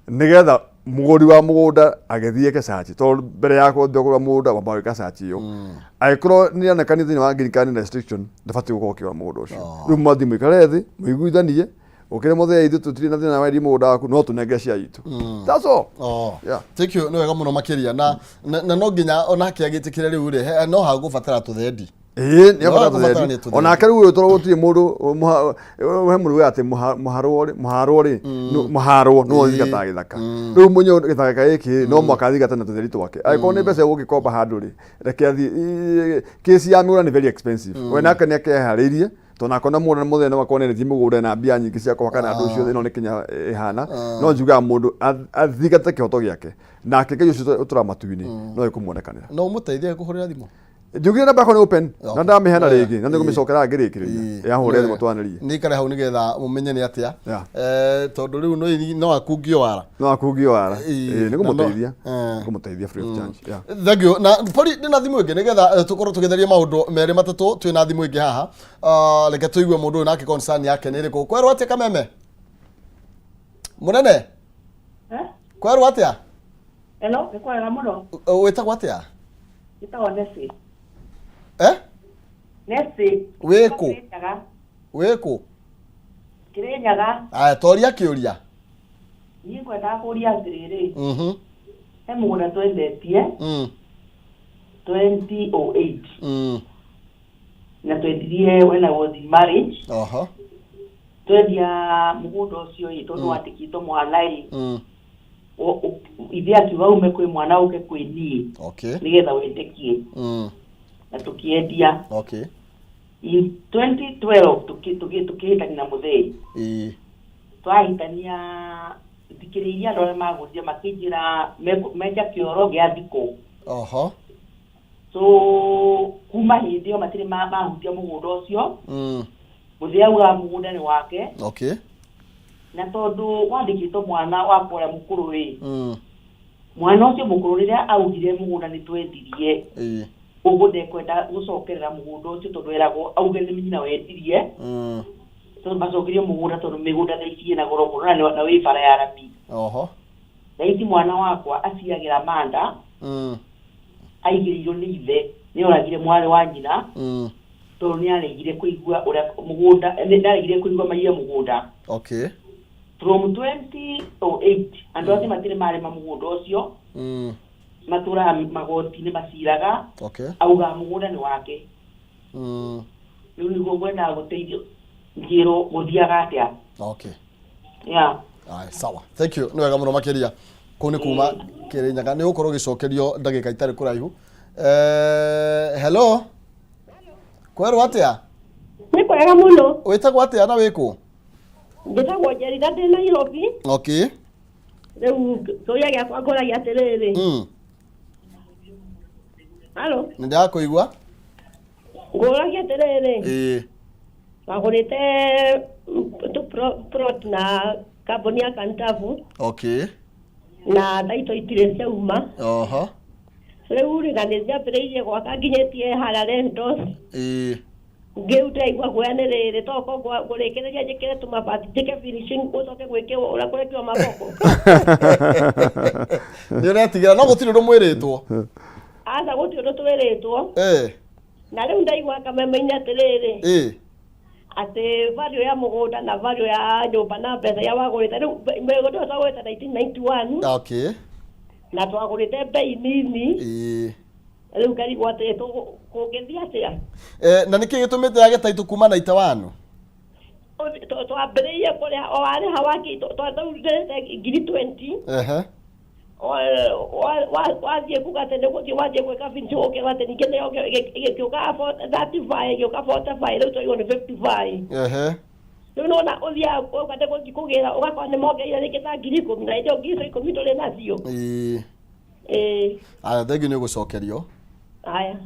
nĩgetha mũgũri wa mũgũnda agĩthiĩ eke search, tondũ mbere ya kwambia kũgũra mũgũnda wamba gwĩka search ĩyo. Angĩkorwo nĩ onekanie thĩinĩ wa green card restriction, ndũbatiĩ gũkorwo ũkĩgũra mũgũnda ũcio. Rĩu mwathiĩ mũikare thĩ mũiguithanie, ũkĩre mũthee, ithuĩ tũtirĩ na thĩna wa wendia mũgũnda waku, no tũnengere cia itũ. That's all. Yeah. Thank you, nĩ wega mũno makĩria, na no nginya onake agĩtĩkĩre rĩu rĩ, no hagũbatara tũthendi. Ĩĩ, nĩ No abatara hakũbatara tũthendi. Nĩ tũthendi. Onake rĩu ũyũ, tondũ gũtirĩ mũndũ he mũndũ ugaga atĩ mũharwo rĩ, mũharwo rĩ, mũharwo nĩwe ũthingataga gĩthaka. Rĩu mũnyo gĩthaka gĩkĩ no mũhaka athingate na tũtheri twake. Angĩkorwo nĩ mbeca ũgũgĩkomba handũ rĩ, reke athiĩ. Kesi ya mĩgũnda nĩ very expensive. We nake nĩ akeharĩirie, tondũ nakona mũgũnda mũthee no akorwo nĩendetie mũgũnda na mbia nyingĩ cia kũhaka na andũ ũcio. Ĩno nĩ Kenya ĩhana. No njugaga mũndũ athingate kĩhoto gĩake, nake Ngai ũcio ũtũraga matu-inĩ no ekũmuonekanĩra. No ũmũteithie kũhũrĩra thimũ? Njugire namba yakwa nĩ open na ndamĩheana rĩngĩ na nĩngũmĩcokera ngĩrĩkĩrĩria, yahũre thimũ twanĩrie. Nĩ ikare hau nĩgetha mũmenye nĩ atĩa. Tondũ rĩu no akungio wara. No akungio wara. Ĩĩ, nĩngũmũteithia. Nĩngũmũteithia free of charge. Yeah. Thank you. Na pori ndĩ na thimũ ĩngĩ nĩgetha tũkorwo tũgĩtheria maũndũ merĩ matatũ. Twĩ na thimũ ĩngĩ haha. Ah, reke tũigue mũndũ ũyũ nake concern yake nĩ ĩrĩkũ. Kwerwo atĩa, Kameme mũnene? Kwerwo atĩa? Hello, nĩ kwega mũno. Wĩtagwo atĩa? Njĩtagwo Nesi. Eh? Nesi. Wĩkũ? Kĩrĩnyaga. Wĩkũ? Kĩrĩnyaga. Aya, toria kĩũria. Niĩ ngwendaga kũria atĩrĩrĩ. He mũgũnda twendetie 2008 na twendirie when I was in marriage. Twendia mũgũnda ũcio ĩ, tondũ wandĩkĩtwo mwana ĩ, ithe akiuga ume kwĩ mwana ũke kwĩ niĩ nĩgetha wendekie, na tũkĩendia. In 2012 tũkĩhĩtania na mũthee. Twahĩtania, thikĩrĩirie andũ arĩa magũrire makĩnjĩra menja kĩoro gĩa thikũ. So kuma hĩndĩ ĩyo matirĩ mahutia mũgũnda ũcio. Mũthee augaga mũgũnda nĩ wake. Okay. Na tondũ wandĩkĩtwo mwana wakwa ũrĩa mũkũrũ ĩ, mwana ũcio mũkũrũ rĩrĩa augire mũgũnda nĩ twendirie, ũguo ndekwenda gũcokerera mũgũnda ũcio tondũ eragwo auge nĩ nyina wendirie. Tondũ macokerio mũgũnda tondũ mĩgũnda thaa ici ĩna goro mũno na wĩ bara ya rami. Oho. Thaa ici mwana wakwa aciagĩra manda. Aigĩrĩirwo nĩ ithe, nĩ oragire mwarĩ wa nyina. Tondũ nĩ aregire kũigua ũrĩa mũgũnda, nĩ aregire kũigua maiye mũgũnda. Okay. From 2008 andũ acio matirĩ marĩma mũgũnda ũcio. Matũraga magoti-inĩ maciraga. Okay. Augaga mũgũnda nĩ wake. Rĩu nĩguo ngwendaga gũteithio njĩrwo gũthiaga atĩa. Okay. Yeah. Aye, sawa. Thank you. Nĩ wega mũno makĩria. Kũu nĩ kuma Kĩrĩnyaga. Nĩ ũgũkorwo ũgĩcokerio ndagĩka itarĩ kũraihu. Hello. Kwerwo atĩa? Nĩ kwega mũno. Wĩtagwo atĩa na wĩ kũ? Njĩtagwo Njerida ndĩ Nairobi. Okay. Rĩu kĩũria gĩakwa ngũragia atĩrĩrĩ. Halo. Nĩ ndĩrakũigua. Ngũragia atĩrĩrĩ. Ĩĩ. Wagũrĩte plot na kambuni ya Kantafu. Okay. Na thaitũ itirĩ ciauma. Oho. Rĩu rĩ, na nĩ ciambĩrĩirie gwaka nginyĩtie harĩa Lendos. Ĩĩ. Ngĩu ndĩraigua guoya nĩ rĩrĩ toko ngũrĩkĩrĩria njĩkĩre tũmabati njĩke finishing gũcoke gwĩkĩrwo ũrĩa kũrekĩrwo maboko. Nĩ ũretigĩra no gũtirĩ ũndũ mwĩrĩtwo. Aca gũtirĩ ũndũ twĩrĩtwo. Na rĩu ndaigua kameme-inĩ atĩrĩrĩ. Atĩ value ya mũgũnda na value ya nyũmba na mbeca iria wagũrĩte. Rĩu mĩgũnda ĩyo twagũrĩte 1991. Okay. Na twagũrĩte bei nini. Rĩu ngarigwo atĩ kũngĩthiĩ atĩa? Na nĩkĩ gĩtũmĩte yage taitũ kuma 91? Twambĩrĩirie kũrĩha o warĩha waki twathondekete ngiri 20. Wathiĩ kuga atĩ nĩ gũthiĩ wathiĩ gwĩka finishing ũkĩrwo atĩ ningĩ nĩ ĩgĩũka 35, ĩgĩũka 45, rĩu twaigua nĩ 55. Rĩu nĩwona ũthiaga ũka nĩ gũthiĩ kũgĩra ũgakora nĩ mongereire rĩngĩ ta ngiri ikũmi na hĩndĩ ĩyo ngiri icio ikũmi ndũrĩ nacio. Ĩĩ. Aya, thengiũ nĩ ũgũcokerio. Aya.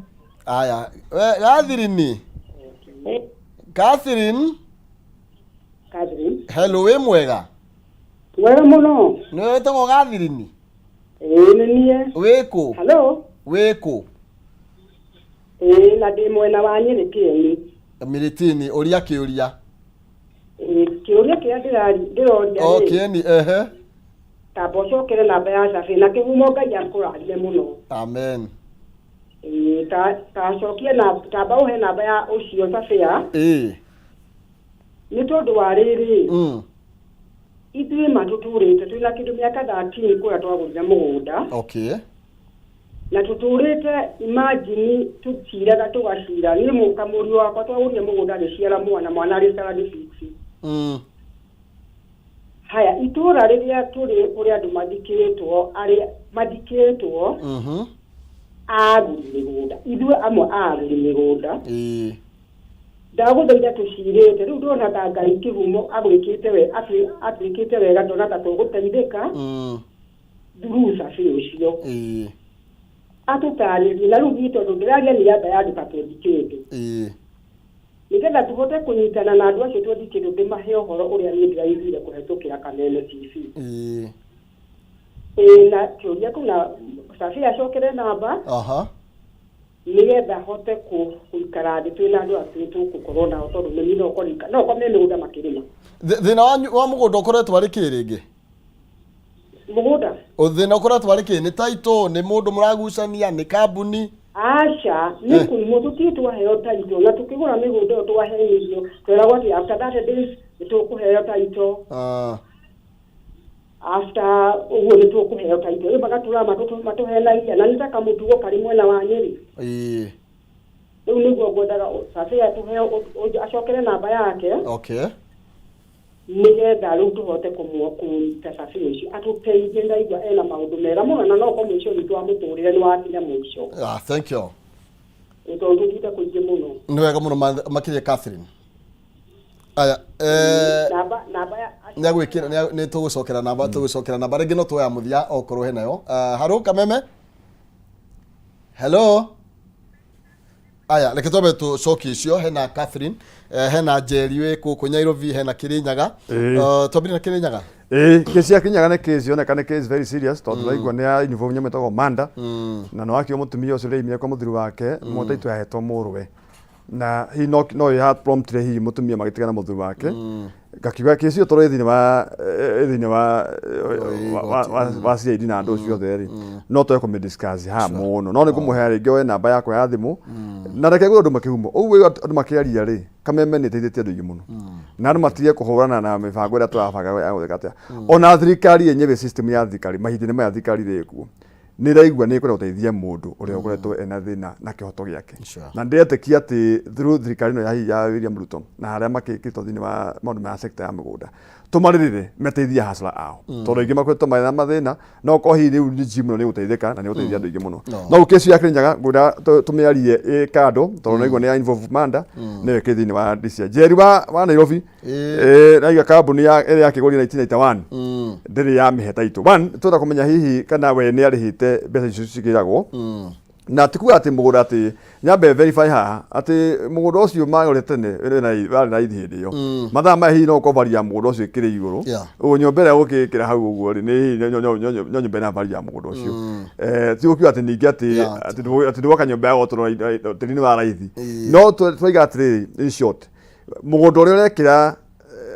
Aya, we Catherine. Catherine. Catherine. Hello, wĩ mwega? Mwega mũno. Nĩ wĩtagwo Catherine? Ĩĩ, nĩ niĩ. Wĩ kũ? Hello. Wĩ kũ? Ĩĩ, na ndĩ mwena wa Nyĩrĩ Kĩeni. Miritini, ũria kĩũria. Ĩĩ, kĩũria kĩrĩa ndĩroria O, rĩ, Kĩeni, ehe. Tamba ũcokere namba ya Cabi na kĩhumo Ngai akũrathime mũno. Amen. Ĩĩ, ta cokie na tamba ũhe namba ya ũcio Cabĩa. Ĩĩ. Nĩ tondũ wa rĩrĩ, ithuĩ ma tũtũrĩte twĩna kĩndũ mĩaka 13 kũrĩa twagũrire mũgũnda. Okay. Na tũtũrĩte imagine tũciraga tũgacira. Niĩ mũkamũriũ wakwa twagũrire mũgũnda agĩciara mwana, mwana arĩ standard 6. Haya, itũra rĩrĩa tũrĩ kũrĩa andũ mathikĩtwo, arĩa mathikĩtwo, agũri mĩgũnda. Ithuĩ amwe a agũri mĩgũnda. Ndagũthaitha tũcirĩte. Rĩu ndona ta Ngai kĩhumo agwĩkĩte we, atwĩkĩte wega, ndona ta tũgũteithĩka. Through Cabi ũcio. Atũtarĩrie. Na rĩu niĩ tondũ ndĩraria nĩ amba ya andũ ta twendi kĩndũ. Nĩgetha tũhote kũnyitana na andũ acio twendi kĩndũ, ndĩmahe ũhoro ũrĩa niĩ ndĩraiguire kũhetũkĩra Kameme TV. Ĩĩ, na kĩũria kĩu na Cabi acokere namba. Nĩgetha hote gũikara thĩ twĩna andũ atĩ tũgũkorwo nao tondũ nĩ no ũkorwo no ũkorwo me mĩgũnda makĩrĩma. Thĩna wa mũgũnda ũkoretwo arĩ kĩ rĩngĩ? Mũgũnda? Thĩna ũkoretwo arĩ kĩ? Nĩ title, nĩ mũndũ mũragucania, nĩ kambuni? Aca, nĩ kũimwo tũtirĩ twaheo title, na tũkĩgũra mĩgũnda ĩyo twahenirio, tweragwo atĩ after 30 days nĩ tũkũheo title. After ũguo nĩ tũkũheo title. Rĩu magatũra matũhenagia, na nĩ ta kamũtugo karĩ mwena wa Nyĩrĩ. Rĩu nĩguo ngwendaga Cabi atũhe acokere namba yake. Okay. Nĩgetha rĩu tũhote kũmũnyita Cabi ũcio atũteithie, ndaigua ena maũndũ mega mũno na no ũkorwo mũico witũ wa mũtũrĩre nĩ wakinya mũico. Thank you. Ĩ, tondũ tũthiĩte kũingĩ mũno. Nĩ wega mũno makĩria Catherine. Aya, Namba ya nĩ agwĩkĩra, nĩ tũgũcokera namba, tũgũcokera namba rĩngĩ no tuoya mũthia okorwo henayo. Haro Kameme. Hello. Aya, reke twambe tũcokie icio. Hena Catherine, hena Njeri wĩ kũkũ Nairobi, hena Kĩrĩnyaga. Twambire na Kĩrĩnyaga. Ĩĩ, kesi ya Kĩrĩnyaga nĩ case yoneka nĩ case very serious tondũ tũraigua nĩ ya involve nyamũ ĩtagwo manda na nĩ wakĩo mũtumia ũcio rĩaimire kwa mũthuri wake mũtaitũ yahetwo mũrũwe na hihi no no ya promptire hihi mũtumia magĩtigana na mũthuri wake. Ngakiuga kesi ĩyo tondũ ĩ thĩinĩ wa ĩ thĩinĩ wa wa- wa- wa CID na andũ ũcio othe rĩ, no twage kũmĩ discuss haha mũno, no nĩ ngũmũhe rĩngĩ oe namba yakwa ya thimũ na reke ngwĩre andũ makĩhumo ũguo. Andũ makĩaria rĩ, Kameme nĩ ĩteithĩtie andũ aingĩ mũno na andũ matige kũhũrana na mĩbango ĩrĩa tũrabanga ya gwĩka atĩa. Ona thirikari yenyewe, system ya thirikari mahinda-inĩ maya thirikari ĩrĩ kuo nĩ ĩraigua nĩ ĩkwenda gũteithia mũndũ ũrĩa ũkoretwo ena thĩna na kĩhoto gĩake. Na ndĩretĩkia atĩ through thirikari ĩno ya William Ruto na harĩa makĩkĩtwo thĩinĩ wa maũndũ ma sector ya mĩgũnda tũmarĩrĩre meteithie hasara ao tondũ aingĩ makoretwo marĩ na mathĩna, no korwo hihi rĩu nĩ jimu nĩ gũteithĩka na nĩ gũteithia andũ aingĩ mũno. No rĩu kesi ya Kĩrĩnyaga ngwenda tũmĩarie ĩ kando tondũ naigua nĩ ya involve manda nĩyo ĩkĩ thĩinĩ wa DCI. Njeri wa Nairobi, raiga kambuni ya ĩrĩa yakĩgũrire 1991 ndĩrĩ yamĩhe title. One, twenda kũmenya hihi kana we nĩ arĩhĩte mbeca icio cikĩragwo na ti kuga atĩ mũgũnda atĩ nyambe verify haha atĩ mũgũnda ũcio magũrĩte tene warĩ raithi hĩndĩ ĩyo. Mathaa maya hihi no ũkorwo value ya mũgũnda ũcio ĩkĩrĩ igũrũ. Ũguo nyũmba ĩrĩa ũgũkĩkĩra hau ũguo rĩ, nĩ hihi no nyũmba ĩna value ya mũgũnda ũcio. Ti gũkiuga atĩ ningĩ atĩ atĩ ndwaka nyũmba ya gũtũra tĩri nĩ wa raithi. No twaiga atĩrĩrĩ, in short, mũgũnda ũrĩa ũrekĩra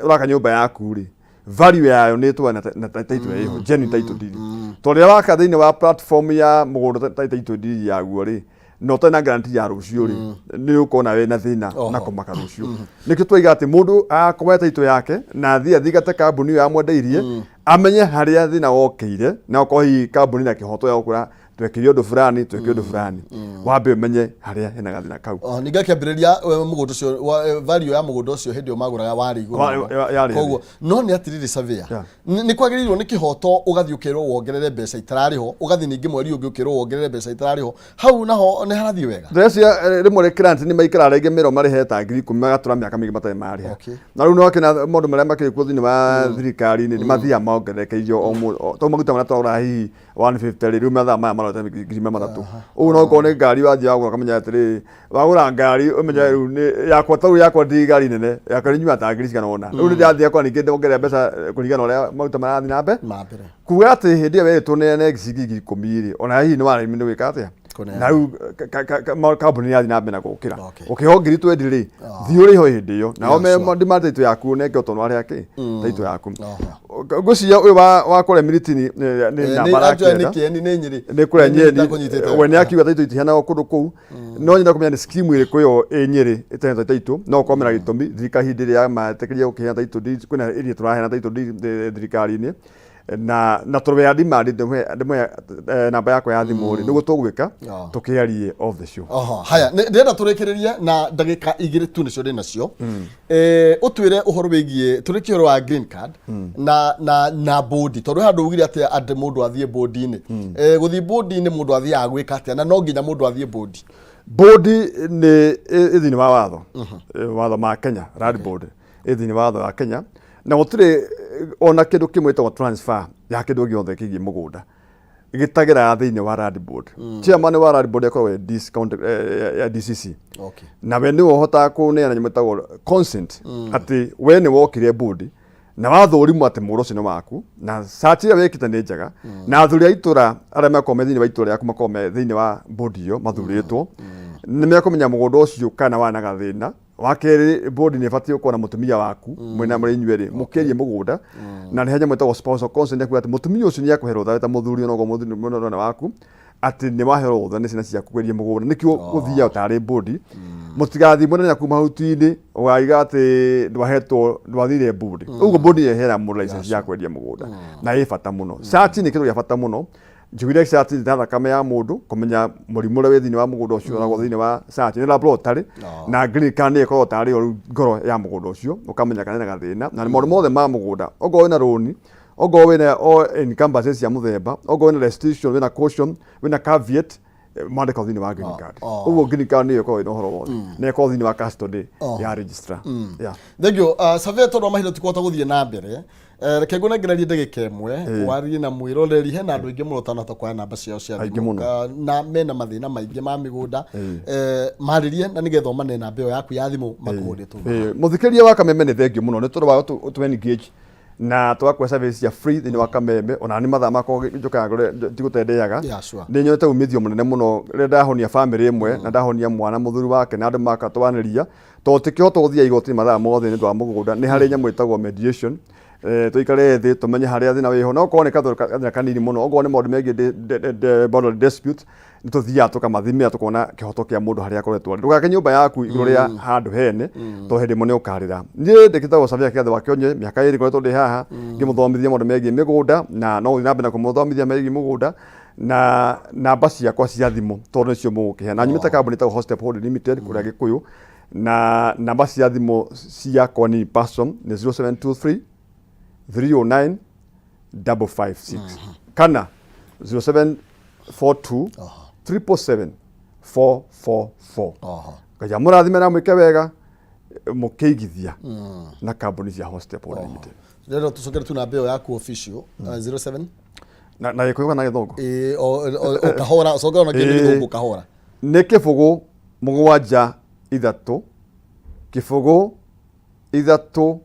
ũraka nyũmba yaku rĩ, value yayo nĩ ĩtũa na title ĩho, genuine title deed, tondũ rĩrĩa waka thĩinĩ wa platform ya mũgũnda title deed yaguo rĩ, na ũtarĩ na guarantee ya rũciũ rĩ, nĩ ũkona wĩna thĩna na kũmaka rũciũ. Nĩkĩo twaiga atĩ mũndũ akoya title yake na athiĩ athingate kambuni ĩyo yamwendeirie, amenye harĩa thĩna wokĩire, na okorwo hihi kambuni na kĩhoto ya gũkwĩra twekire ũndũ fulani, twekire ũndũ fulani, wambe ũmenye harĩa hena gathĩna kau. Oh, ningĩ akĩambĩrĩria mũgũnda ũcio value ya mũgũnda ũcio hĩndĩ ĩyo magũraga warĩ igũrũ mũno. Yarĩ thĩ. Koguo no nĩ atĩrĩrĩ surveyor, nĩ kwagĩrĩirwo nĩ kĩhoto ũgathiĩ ũkerwo wongerere mbeca itararĩ ho, ũgathiĩ ningĩ mweri ũngĩ ũkerwo wongerere mbeca itararĩ ho, hau naho nĩ harathiĩ wega? Ndĩreciria rĩmwe client nĩ maikaraga rĩngĩ mĩro marĩhe ta 10,000, magatũra mĩaka mĩingĩ matarĩ marĩha. Na rĩu nĩwakĩona maũndũ marĩa makĩrĩ kuo thĩinĩ wa thirikari-inĩ nĩ mathiaga mongererekeirio o tondũ maguta marĩa tũragũra hihi 150 rĩ, rĩu mathaa maya marota 300,000. Ũguo no ũkorwo nĩ ngari wathiĩ wagũra ũkamenya atĩrĩrĩ, wagũra ngari ũmenye rĩu nĩ yakwa, tarĩu yakwa ndi ngari nene, yakwa nĩ nyuaga ta ngiri cigana ũna. Rĩu nĩ ndĩrathiĩ yakwa ningĩ ndongerera mbeca kũringana na ũrĩa maguta marathiĩ na mbere. Na mbere. Kuga atĩ hĩndĩ ĩyo werĩtwo ũneane ciringi 10,000 rĩ, ona hihi nĩ waremire nĩ gwĩka atĩa? Kũneana. Na rĩu kambuni nĩ yathiĩ na mbere na gũkĩra. Ũkĩheo 20,000 rĩ, thiĩ ũrĩhe o hĩndĩ ĩyo. Nao demand title yaku ũnenge tondũ warĩha kĩ? Title yaku. Ngwĩciria ũyũ wa kũrĩa Miritini nĩ namba arakĩenda. Nĩ kĩeni nĩ Nyĩrĩ. Nĩ kũrĩa Nyeri. We nĩ akiuga title itiheanagwo kũndũ kũu. No nyenda kũmenya nĩ scheme ĩrĩkũ ĩyo ĩ Nyĩrĩ ĩtaheanĩtwo title. No ũkorwo mena gĩtũmi thirikari hĩndĩ ĩrĩa metĩkĩria gũkĩheana title deeds, kwĩna area tũraheana title deed thirikari-inĩ. Na tondũ we demand ndĩmũhe namba yakwa ya thimũ rĩ, nĩguo tũgwĩka tũkĩarie off the show. Oho, haya, ndĩrenda tũrĩkĩrĩrie na ndagĩka 2 tu nĩcio ndĩ nacio. Ũtwĩre ũhoro wĩgiĩ tũrĩkie ũhoro wa green card na bodi, tondũ he handũ ugire atĩ atĩ mũndũ athiĩ bodi-inĩ. Gũthiĩ bodi-inĩ mũndũ athiaga gwĩka atĩa, na no nginya mũndũ athiĩ bodi? Bodi nĩ ĩ thĩinĩ wa watho, watho ma Kenya, Land Board ĩ thĩinĩ wa watho wa Kenya, na gũtirĩ ona kĩndũ kĩmwe gĩtagwo transfer ya kĩndũ gĩothe kĩgiĩ mũgũnda gĩtageraga thĩinĩ wa Land Board. Chairman wa Land Board akoragwo e county, ya DCC. Na we nĩwe ũhotaga kũneana nyamũ ĩtagwo consent atĩ we nĩ wokire board na wathũrimwo atĩ mũgũnda ũcio nĩ waku na search ĩrĩa wĩkĩte nĩ njega, na athuri a itũra arĩa makoragwo me thĩinĩ wa itũra rĩaku makoragwo me thĩinĩ wa board ĩyo mathurĩtwo nĩ mekũmenya mũgũnda ũcio kana warĩ na gathĩna. Wa kerĩ, board nĩ ĩbatiĩ gũkorwo na mũtumia waku mwĩna mũrĩ inyuerĩ mũkĩarie mũgũnda, na nĩ he nyamũ ĩtagwo spousal consent ya kuga atĩ mũtumia ũcio nĩ akũhe rũtha wĩ ta mũthuri onokorwo mũthuri mũnene waku atĩ nĩ waheo rũtha nĩ ciana ciaku kwendia mũgũnda. Nĩkĩo gũthiaga tarĩ board, mũtigathiĩ mũnene kuma mahuti-inĩ ũgaiga atĩ ndwahetwo, ndwathire board. Ũguo board nĩyo ĩheaga mũndũ license ya kwendia mũgũnda na ĩ bata mũno. Search nĩ kĩndũ gĩa bata mũno. Njugire search nĩ ta thakame ya mũndũ kũmenya mũrimũ ũrĩa wĩ thĩinĩ wa mũgũnda ũcio ũragwo thĩinĩ wa search nĩ laboratory, na green card nĩyo ĩkoragwo tarĩ yo rĩu ngoro ya mũgũnda ũcio, ũkamenya kana ĩna gathĩna na maũndũ mothe ma mũgũnda, okorwo wĩna rũni, okorwo wĩna o encumbrances cia mũthemba, okorwo wĩna restitution, wĩna caution, wĩna caveat, mandĩkagwo thĩinĩ wa green card. Ũguo green card nĩyo ĩkoragwo ĩna ũhoro wothe na ĩkoragwo thĩinĩ wa custody ya registrar. Thank you. Surveyor, tondũ wa mahinda tũkũhota gũthiĩ na mbere. Eh, reke ngũnengererie ndagĩka ĩmwe warie na mwĩroreri hena andũ aingĩ mũno ũtanahota kuoya namba ciao cia Aingĩ thimũ mũno. Na mena mathĩna maingĩ ma mĩgũnda. Eh, marĩrie na nĩgetha ũmane namba ĩyo yaku ya thimũ makũhũrĩre tũ Mũthikĩrĩria wa Kameme nĩ thengiũ mũno nĩ tondũ wa gũtũ engage na tũgakũhe service cia free thĩinĩ wa Kameme. Ona nĩ mathaa makwa njũkaga ngore tigũtendeaga. Yeah, sure. Nĩ nyonete umithio mũnene mũno rĩrĩa ndahonia family ĩmwe na ndahonia mwana mũthuri wake na andũ makatwanĩria, tondũ ti kĩhoto gũthiĩ igoti mathaa mothe nĩ ũndũ wa mũgũnda. Nĩ harĩ nyamũ ĩtagwo mediation. Tũikare thĩ tũmenye harĩa thĩna wĩho, no okorwo nĩ gathĩna kanini mũno, okorwo nĩ maũndũ megiĩ boundary dispute, nĩ tũthiaga tũkamathimĩra tũkona kĩhoto kĩa mũndũ harĩa akoretwo arĩ. Ndũgake nyũmba yaku igũrũ rĩa handũ hene, tondũ hĩndĩ ĩmwe nĩ ũkarĩra. Niĩ ndĩkĩtagwo Savia Kĩgathe wa Kĩonye, mĩaka 2 ngoretwo ndĩ haha ngĩmũthomithia maũndũ megiĩ mĩgũnda, na no gũthiĩ na mbere na kũmũthomithia megiĩ mũgũnda, na namba ciakwa cia thimũ tondũ nĩcio mũgũkĩhe. Na nyumĩte kambuni ĩtagwo Hostep Holding Limited kũrĩa Gĩkũyũ, na namba cia thimũ ciakwa ni person nĩ 0723 309 556 kana 0742 777 444. Ngai amũrathime na mwĩke wega mũkĩigithia na kambuni cia Hostep Holding Limited. Rĩrĩa tũcokere tu namba ĩyo yaku official, 07 Na Gĩkũyũ kana Gĩthũngũ? Ĩĩ, o kahora cokera ona kĩndũ Gĩthũngũ kahora. Nĩ 0 7 3 0 3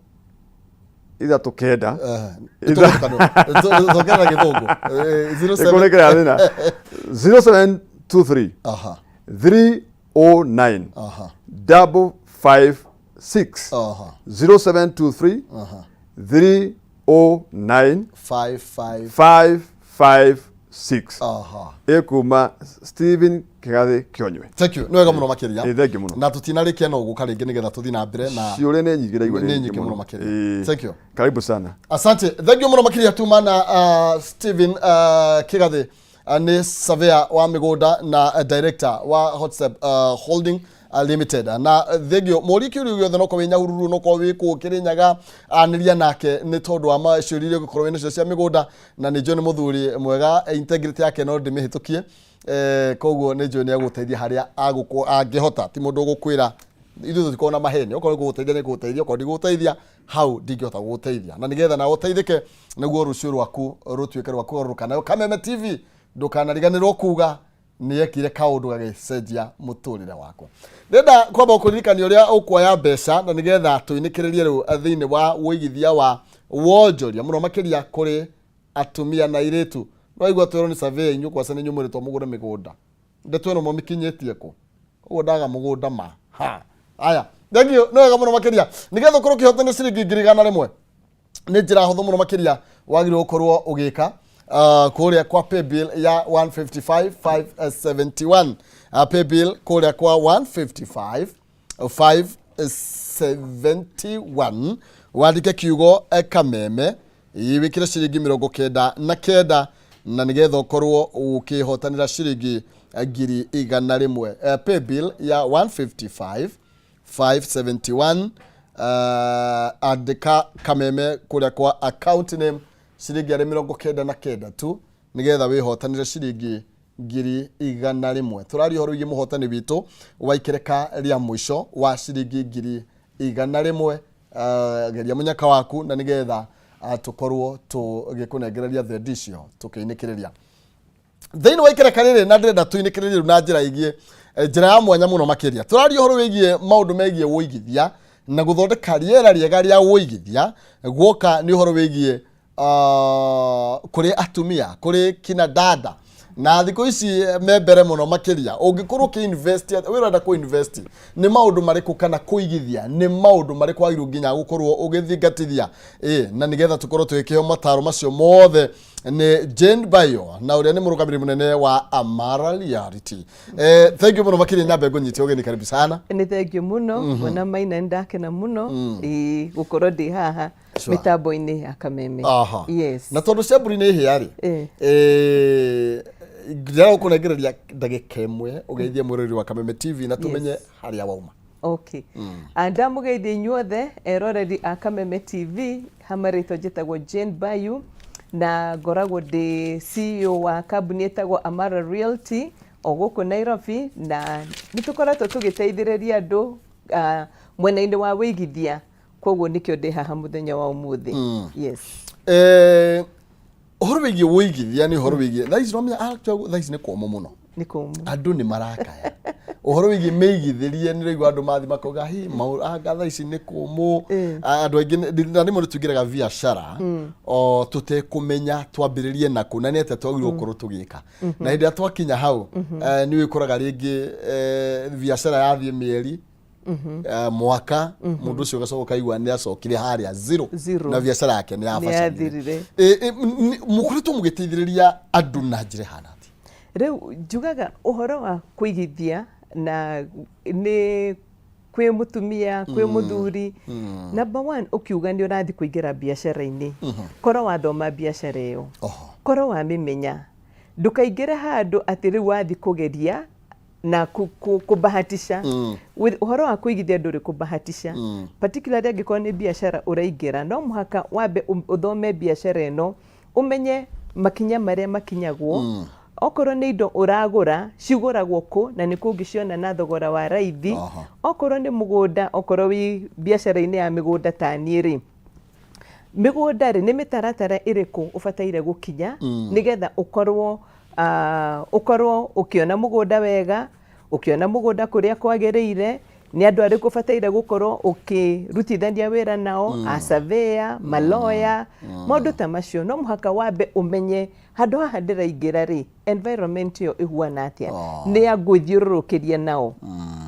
3 9. Cokera Gĩthũngũ. 07 Ĩkũnĩkĩra thĩna 0723 309 556. 0723 309 5 556. Ĩkuma Stephen Kĩgathĩ Kĩonywe. Thank you. Nĩ wega mũno makĩria. Ĩ, thank you mũno. Na tũtinarĩkia no gũka rĩngĩ nĩgetha tũthiĩ na mbere na ciũria nĩ nyingĩ ndaigua. Nĩ nyingĩ mũno makĩria. Thank you. Karibu sana. Asante. Thank you mũno makĩria tuma na Stephen Kĩgathĩ, nĩ surveyor wa mĩgũnda na director wa Hotstep Holding Limited. Na thank you. Mũrie kĩũria gĩothe, no korwo wĩ Nyahururu, no korwo wĩ kũu Kĩrĩnyaga, anĩria nake nĩ tondũ wa ciũria iria ũngĩkorwo wĩ nacio cia mĩgũnda, na nĩ njũĩ nĩ mũthuri mwega, integrity yake no ndĩmĩhĩtũkie. Koguo nĩ njũĩ nĩ egũteithia harĩa agũkorwo angĩhota, ti mũndũ ũgũkwĩra ithuĩ tũtikorwo na maheni. Okorwo nĩ gũgũteithia nĩ gũgũteithia, okorwo ndigũgũteithia hau ndingĩhota gũgũteithia, na nĩgetha nawe ũteithĩke nĩguo rũciũ rwaku rũtuĩke rwa kũgarũrũka. Nayo Kameme TV, ndũkanariganĩrwo kuga nĩ ekire kaũndũ gagĩcenjia mũtũrĩre wakwa. Ndĩrenda kwamba kũririkania ũrĩa ũkuoya mbeca na nĩgetha tũinĩkĩrĩrie rĩu thĩinĩ wa ũigithia wa wonjoria mũno makĩria kũrĩ atumia na airĩtu. No aigua twĩrwo nĩ survey inyuĩ kwaca nĩ inyuĩ mwĩrĩtwo mũgũre mĩgũnda, ndeto ĩno mũmĩkinyĩtie kũ? Ũguo ndaga mũgũnda ma ha aya. Thank you, nĩ wega mũno makĩria. Nĩgetha ũkorwo ũkĩhotana ciringi 100,000 nĩ njĩra hũthũ mũno makĩria wagĩrĩirwo gũkorwo ũgĩka kũrĩa kwa paybill ya 155 571, paybill kũrĩa kwa 155 571, wandĩke kiugo Kameme, wĩkĩre ciringi 99 na nĩgetha ũkorwo ũkĩhotanĩra ciringi 100,000. Paybill ya 155 571, andĩka Kameme kũrĩa kwa account name, ciringi arĩ 99 tu nĩgetha wĩhotanĩre ciringi 100,000. Tũraria ũhoro wĩgiĩ mũhotani witũ wa ikereka rĩa mũico wa ciringi 100,000. Geria mũnyaka waku na nĩgetha tũkorwo tũgĩkũnengereria thendi icio tũkĩinĩkĩrĩria thĩinĩ wa ikereka rĩrĩ, na ndĩrenda tũinĩkĩrĩrie rĩu na njĩra ĩgiĩ njĩra ya mwanya mũno makĩria. Tũraria ũhoro wĩgiĩ maũndũ megiĩ ũigithia na gũthondeka rĩera rĩega rĩa ũigithia guoka nĩ ũhoro wĩgiĩ kũrĩ atumia, kũrĩ kina dada na thikũ ici me mbere mũno makĩria. Ũngĩkorwo ũkĩ-invest, wĩ ũrenda kũ-invest nĩ maũndũ marĩkũ, kana kũigithia nĩ maũndũ marĩkũ wagĩrĩirwo nginya gũkorwo ũgĩthingatithia? Ĩ na nĩgetha tũkorwo tũgĩkĩheo mataro macio mothe nĩ Jane Bayo, na ũrĩa nĩ mũrũgamĩrĩri mũnene wa Amara Reality. Thank you mũno makĩria, nyambe ngũnyite ũgeni, karibu sana. Nĩ thengiũ mũno, mwana Maina, nĩ ndakena mũno ĩĩ gũkorwo ndĩ haha mĩtambo-inĩ ya Kameme. Yes. Na tondũ cia mbũri nĩ hĩa rĩ, ndĩrenda gũkũnengereria ndagĩka ĩmwe ũgeithie mwĩroreri wa Kameme TV na tũmenye harĩa wauma. Okay. Ndamũgeithia inyuothe eroreri a Kameme TV, hama rĩtwa njĩtagwo Jane Bayu na ngoragwo ndĩ CEO wa kambuni ĩtagwo Amara Realty o gũkũ Nairobi, na nĩ tũkoretwo tũgĩteithĩrĩria andũ mwena-inĩ wa wĩigithia, koguo nĩkĩo ndĩ haha mũthenya wa ũmũthĩ. Yes. Eh, ũhoro wĩgiĩ wũigithia nĩ ũhoro wĩgiĩ thaa ici nomenya actually thaa ici nĩ kũmũ mũno. Nĩ kũmũ. Andũ nĩ marakaya. Ũhoro wĩgiĩ mĩigithĩrie nĩ ũraigua andũ mathi makauga hi anga thaa ici nĩ kũmũ. Andũ aingĩ na rĩmwe nĩ tũingĩraga biacara o tũtekũmenya twambĩrĩrie nakũ na nĩ atĩa twagĩrĩirwo gũkorwo tũgĩka. Na hĩndĩ ĩrĩa twakinya hau nĩ wĩkoraga rĩngĩ biacara yathiĩ mĩeri mwaka mũndũ ũcio ũgacoka ũkaigua nĩ acokire harĩa zero, Zero. Na biacara yake nĩ yabacarire. Mũkoretwo mũgĩteithĩrĩria andũ na njĩra ĩhana atĩa? Rĩu njugaga ũhoro wa kũigithia na nĩ kwĩ mũtumia kwĩ mũthuri. Number one, ũkiuga nĩ ũrathiĩ kũingĩra biacara-inĩ, korwo wathoma biacara ĩyo, korwo wamĩmenya, ndũkaingĩre handũ atĩ rĩu wathiĩ kũgeria na kũbahatisha. With ũhoro wa kũigithia ndũrĩ kũbahatisha, particularly angĩkorwo nĩ biacara ũraingĩra, no mũhaka wambe ũthome biacara ĩno, ũmenye makinya marĩa makinyagwo. Okorwo nĩ indo ũragũra, cigũragwo kũ na nĩ kũ ũngĩciona na thogora wa raithi. Okorwo nĩ mũgũnda, okorwo wĩ biacara-inĩ ya mĩgũnda ta niĩ rĩ, mĩgũnda rĩ, nĩ mĩtaratara ĩrĩkũ ũbataire gũkinya nĩgetha ũkorwo ũkorwo ũkĩona mũgũnda wega, ũkĩona mũgũnda kũrĩa kwagĩrĩire, nĩ andũ arĩkũ ũbataire gũkorwo ũkĩrutithania wĩra nao, a surveyor, maloya, maũndũ ta macio. No mũhaka wambe ũmenye handũ haha ndĩraingĩra rĩ, environment ĩyo ĩhuana atĩa, nĩ a ngwĩthiũrũrũkĩria nao.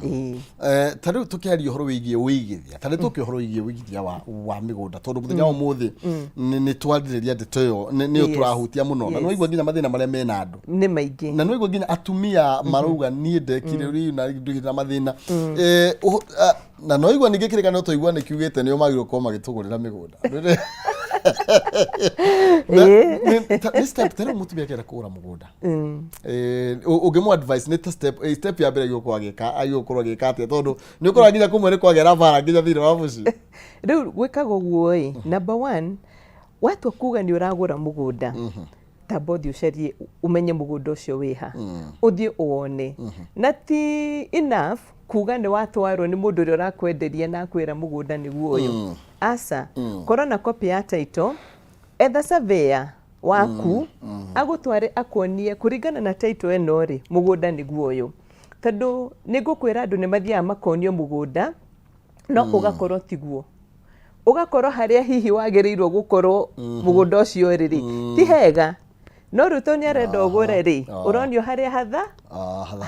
Ĩĩ. Eh, ta rĩu tũkĩaria ũhoro wĩgiĩ wĩigithia, ta rĩu tũkĩ ũhoro wĩgiĩ wĩigithia wa mĩgũnda, tondũ mũthenya wa ũmũthĩ nĩ twarĩrĩria ndeto ĩyo nĩyo tũrahutia mũno, na nĩwaigua nginya mathĩna marĩa mena andũ. Nĩ maingĩ. Na nĩwaigua nginya atumia marauga niĩ ndekire rĩu na ndũgĩte na mathĩna. Eh, na nĩwaigua ningĩ kĩrĩkanĩro twaigua nĩ kiugĩte nĩo magĩrĩirwo gũkorwo magĩtũgũrĩra mĩgũnda. Nĩ step ta rĩu mũtumia akĩenda kũgũra mũgũnda, ũngĩmũ advice nĩ ta step, step ya mbere agĩrĩirwo agĩka, agĩrĩirwo gũkorwo agĩka atĩa, tondũ nĩ ũkoraga nginya kũmwe nĩ kwagĩa bara nginya thĩinĩ wa mũciĩ? Rĩu gwĩkaga ũguo ĩ, number one, watua kuga nĩ ũragũra mũgũnda, tamba ũthiĩ ũcarie ũmenye mũgũnda ũcio wĩha, ũthiĩ ũwone. Na ti enough kuga nĩ watwarwo nĩ mũndũ ũrĩa ũrakwenderia na akwĩra mũgũnda nĩguo ũyũ. Aca, korwo na copy ya title, etha surveyor waku agũtware akuonie kũringana na title ĩno rĩ, mũgũnda nĩguo ũyũ. Tondũ nĩ ngũkwĩra andũ nĩ mathiaga makonio mũgũnda no ũgakorwo tiguo, ũgakorwo harĩa hihi wagĩrĩirwo gũkorwo mũgũnda ũcio rĩ rĩ ti hega, no rĩu tondũ nĩ arenda ũgũre rĩ, ũronio harĩa hatha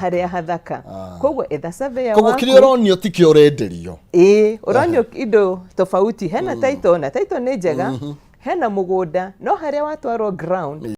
harĩa hathaka. Koguo etha surveyor Koguo waku. Kĩrĩa ũronio ti kĩo ũrenderio. Ĩĩ, ũronio indo tofauti. Hena title na title nĩ njega, hena mũgũnda, no harĩa watwarwo ground.